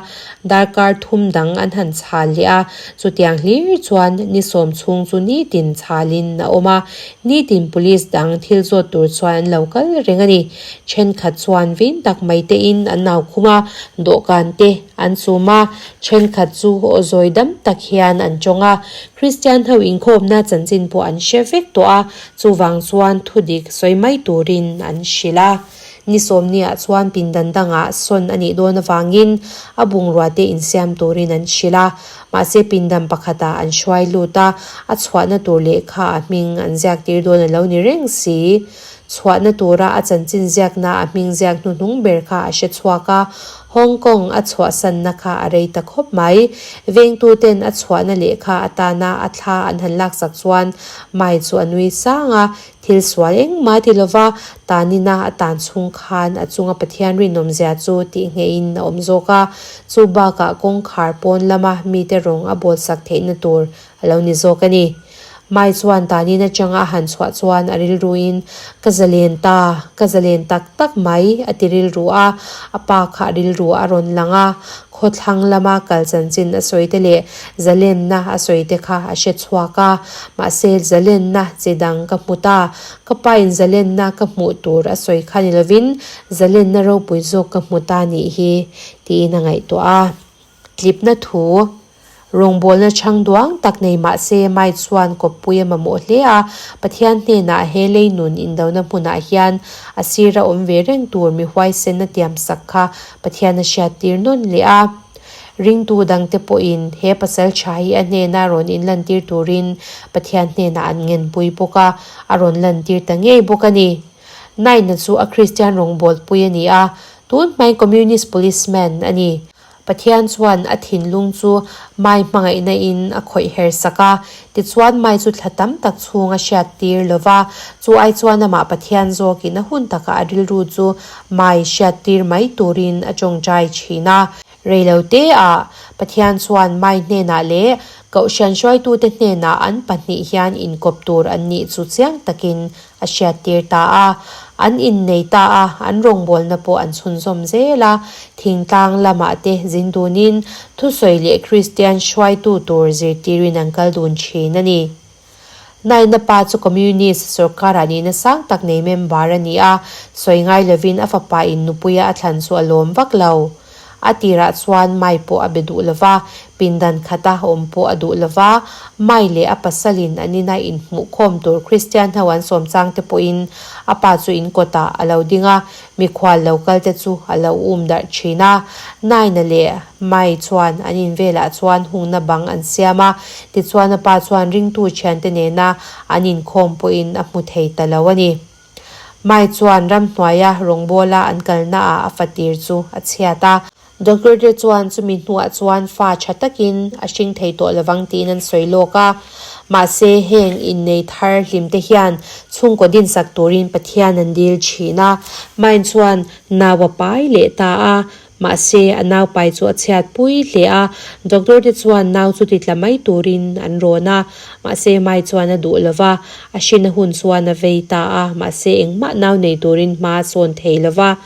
darkar thum dang an han chhal leh a, chutiang hlir chuan ni sawm chhung chu nitin chhalin a awm a, nitin police dang thil zawt tur chuan an lo kal reng a ni. Thenkhat chuan vin tak mai tein an nau khum a, dawhkan te an chum a, thenkhat chu aw zawi dam tak hian an tawng a. Kristian ho inkhawmna chanchin pawh an hre vek tawh a, chuvang chuan thudik sawi mai turin an hrilh a. Ni sawmniah chuan pindan dangah sawn a nih dawn avangin a bungrua te insiam turin an hrilh a, mahse pindan pakhatah an hruai lut a, a chhuahna tur lehkha a hming an ziak tir dawn a lo ni reng si. Chhuahna tura a chanchin ziakna a hming ziak hnuhnung ber kha a hre chhuak a, Hong Kong a chhuahsanna kha a rei ta khawp mai. Vengtuten a chhuahna lehkha atana a thla an han laksak chuan Mai chu a nui sang a, thil sual engmah ti lova tanina a tan chhung khan a chunga Pathian rinawmzia chu tihngeihin a awm zawk a, chu bakah kawngkhar pawn lama mite rawng a bawlsak theihna tur a lo ni zawk a ni. Mai chuan tanin atanga a han chhuah chuan a rilruin, Ka zalen ta, ka zalen tak tak mai, a ti rilru a. A pa kha a rilru a rawn lang a, khawthlang lama kal chanchin a sawi te leh zalenna a sawi te kha a hre chhuak a. Mahse, zalenna chi dang ka hmu ta, ka pain zalenna ka hmuh tur a sawi kha ni lovin zalenna ropui zawk ka hmu ta nih hi, tiin a ngaihtuah a. Tlipna thu. Rawngbawlna chhang duang tak nei mah se Mai chuan kawppui a mamawh hle a, Pathian hnenah he lei nun indona hmunah hian a sira awm ve reng tur mi huaisen a tiam sak kha Pathian a hriattir nawn leh a. Ringtu dangte pawhin he pasal tha hi a hnena rawn inlantir turin Pathian hnenah an ngenpui bawk a, a rawn lantir ta ngei bawk a ni. Naina chu a Kristian rawngbawlpui a ni a, tun hmain Communist policeman a ni. Pathian chuan a thinlung chu Mai hmangaihna in a khawih her sak a, tichuan Mai chu thla tam tak chhung a hriat tir lo va, chu ai chuan amah Pathian zawkin a hun takah a rilru chu Mai hriat tir mai turin a tawngtai thin a. Reilo te ah Pathian chuan Mai hnenah leh Kohhran hruaitute hnenah an pahnih hian inkawp tur an nih chu chiang takin a hriattir ta a. An innei ta a, an rawngbawlna pawh an chhunzawm zel a. Thingtlang lamah te zin dunin thusawi leh Kristian hruaitu tur zirtirin an kal dun thin a ni. Naina pa chu Communist sorkarah nihna sang tak nei member a ni a, sawi ngai lovin a fapa in nupuia a thlan chu a lawm vak lo. A tirah chuan Mai pawh a be duh lo va, pindan khata awm pawh a duh lo va. Mai leh a pasalin an ina inhmuhkhawm tur Kristian ho an sawm chang te pawhin a pa chu in kawtah a lo ding a, mikhual lo kal te chu a lo um darh thin a. Naina leh Mai chuan an in velah chuan hungna bang an siam a, tichuan a pa chuan ringtu thiante nena an inkhawm pawhin a hmu thei ta lo a ni. Mai chuan ramhnuaia rawngbawla an kalnaah a fatir chu a chhiat a. Doctor te chuan chumi hnuah chuan fa tha takin a hring thei tawh lovang tiin an sawi lawk a. Mahse heng innei thar hlim te hian chhungkaw dinsak turin Pathian an dil thin a. Mai chuan nau a pai leh ta a. Mahse, a nau pai chu a chhiat pui hle a, doctor te chuan nau chu ti tla mai turin an rawn a, mahse Mai chuan a duh lo va, a hrin a hun chuan a vei ta a, mahse engmah nau nei turin hma a sawn thei lo va.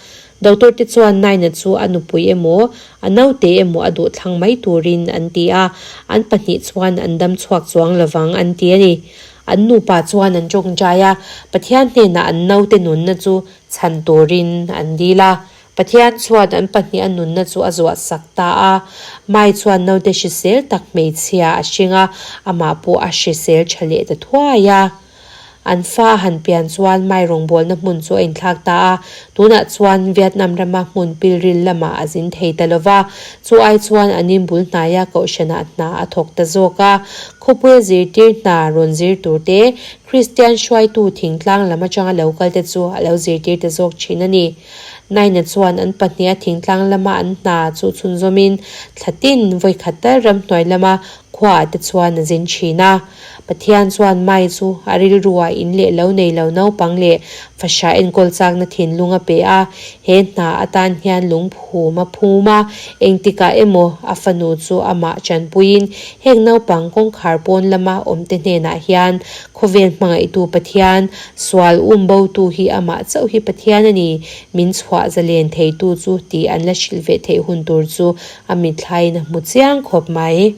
Doctor te chuan Naina chu a nupui emaw, a naute emaw a duh thlang mai turin an ti a, an pahnih chuan an dam chhuak chuang lo vang an ti a ni. An nupa chuan an tawngtai a, Pathian hnenah an naute nunna chu chhan turin an dil a. Pathian chuan an pahnih a nunna chu a zuah sak ta a. Mai chuan naute hrisel tak hmeichhia a hring a, amah pawh a hrisel tha leh ta thuai a. An fa a han pian chuan Mai rawngbawlna hmun chu a inthlak ta a, tunah chuan Vietnam rama hmun pilril lamah a zin thei ta lo va, chu ai chuan an inbul hnaia kohhranah hna a thawk ta zawk a. Khawpuia zirtir hna rawn zir tur te, Kristian hruaitu thingtlang lam atanga lo kalte chu a lo zirtir ta zawk thin a ni. Naina chuan an pahniha thingtlang lama an hna chu chhunzawmin thla tin vawi khat tal ramhnuai lama khuaah te chuan a zin thin a. Pathian chuan Mai chu a rilruah in leh lo nei lo naupang leh fahrah enkawl chakna thinlung a pe a, he hna atan hian lungphum a phum a, engtikah emaw a fanu chu amah chanpuiin heng naupang kawngkhar pawn lama awmte hnenah hian Khawvel hmangaihtu Pathian, sual um botu hi amah chauh hi Pathian a ni, min chhuah zalen theitu chu tih an la hrilh ve theih hun tur chu a mithlaiin a hmu chiang khawp mai.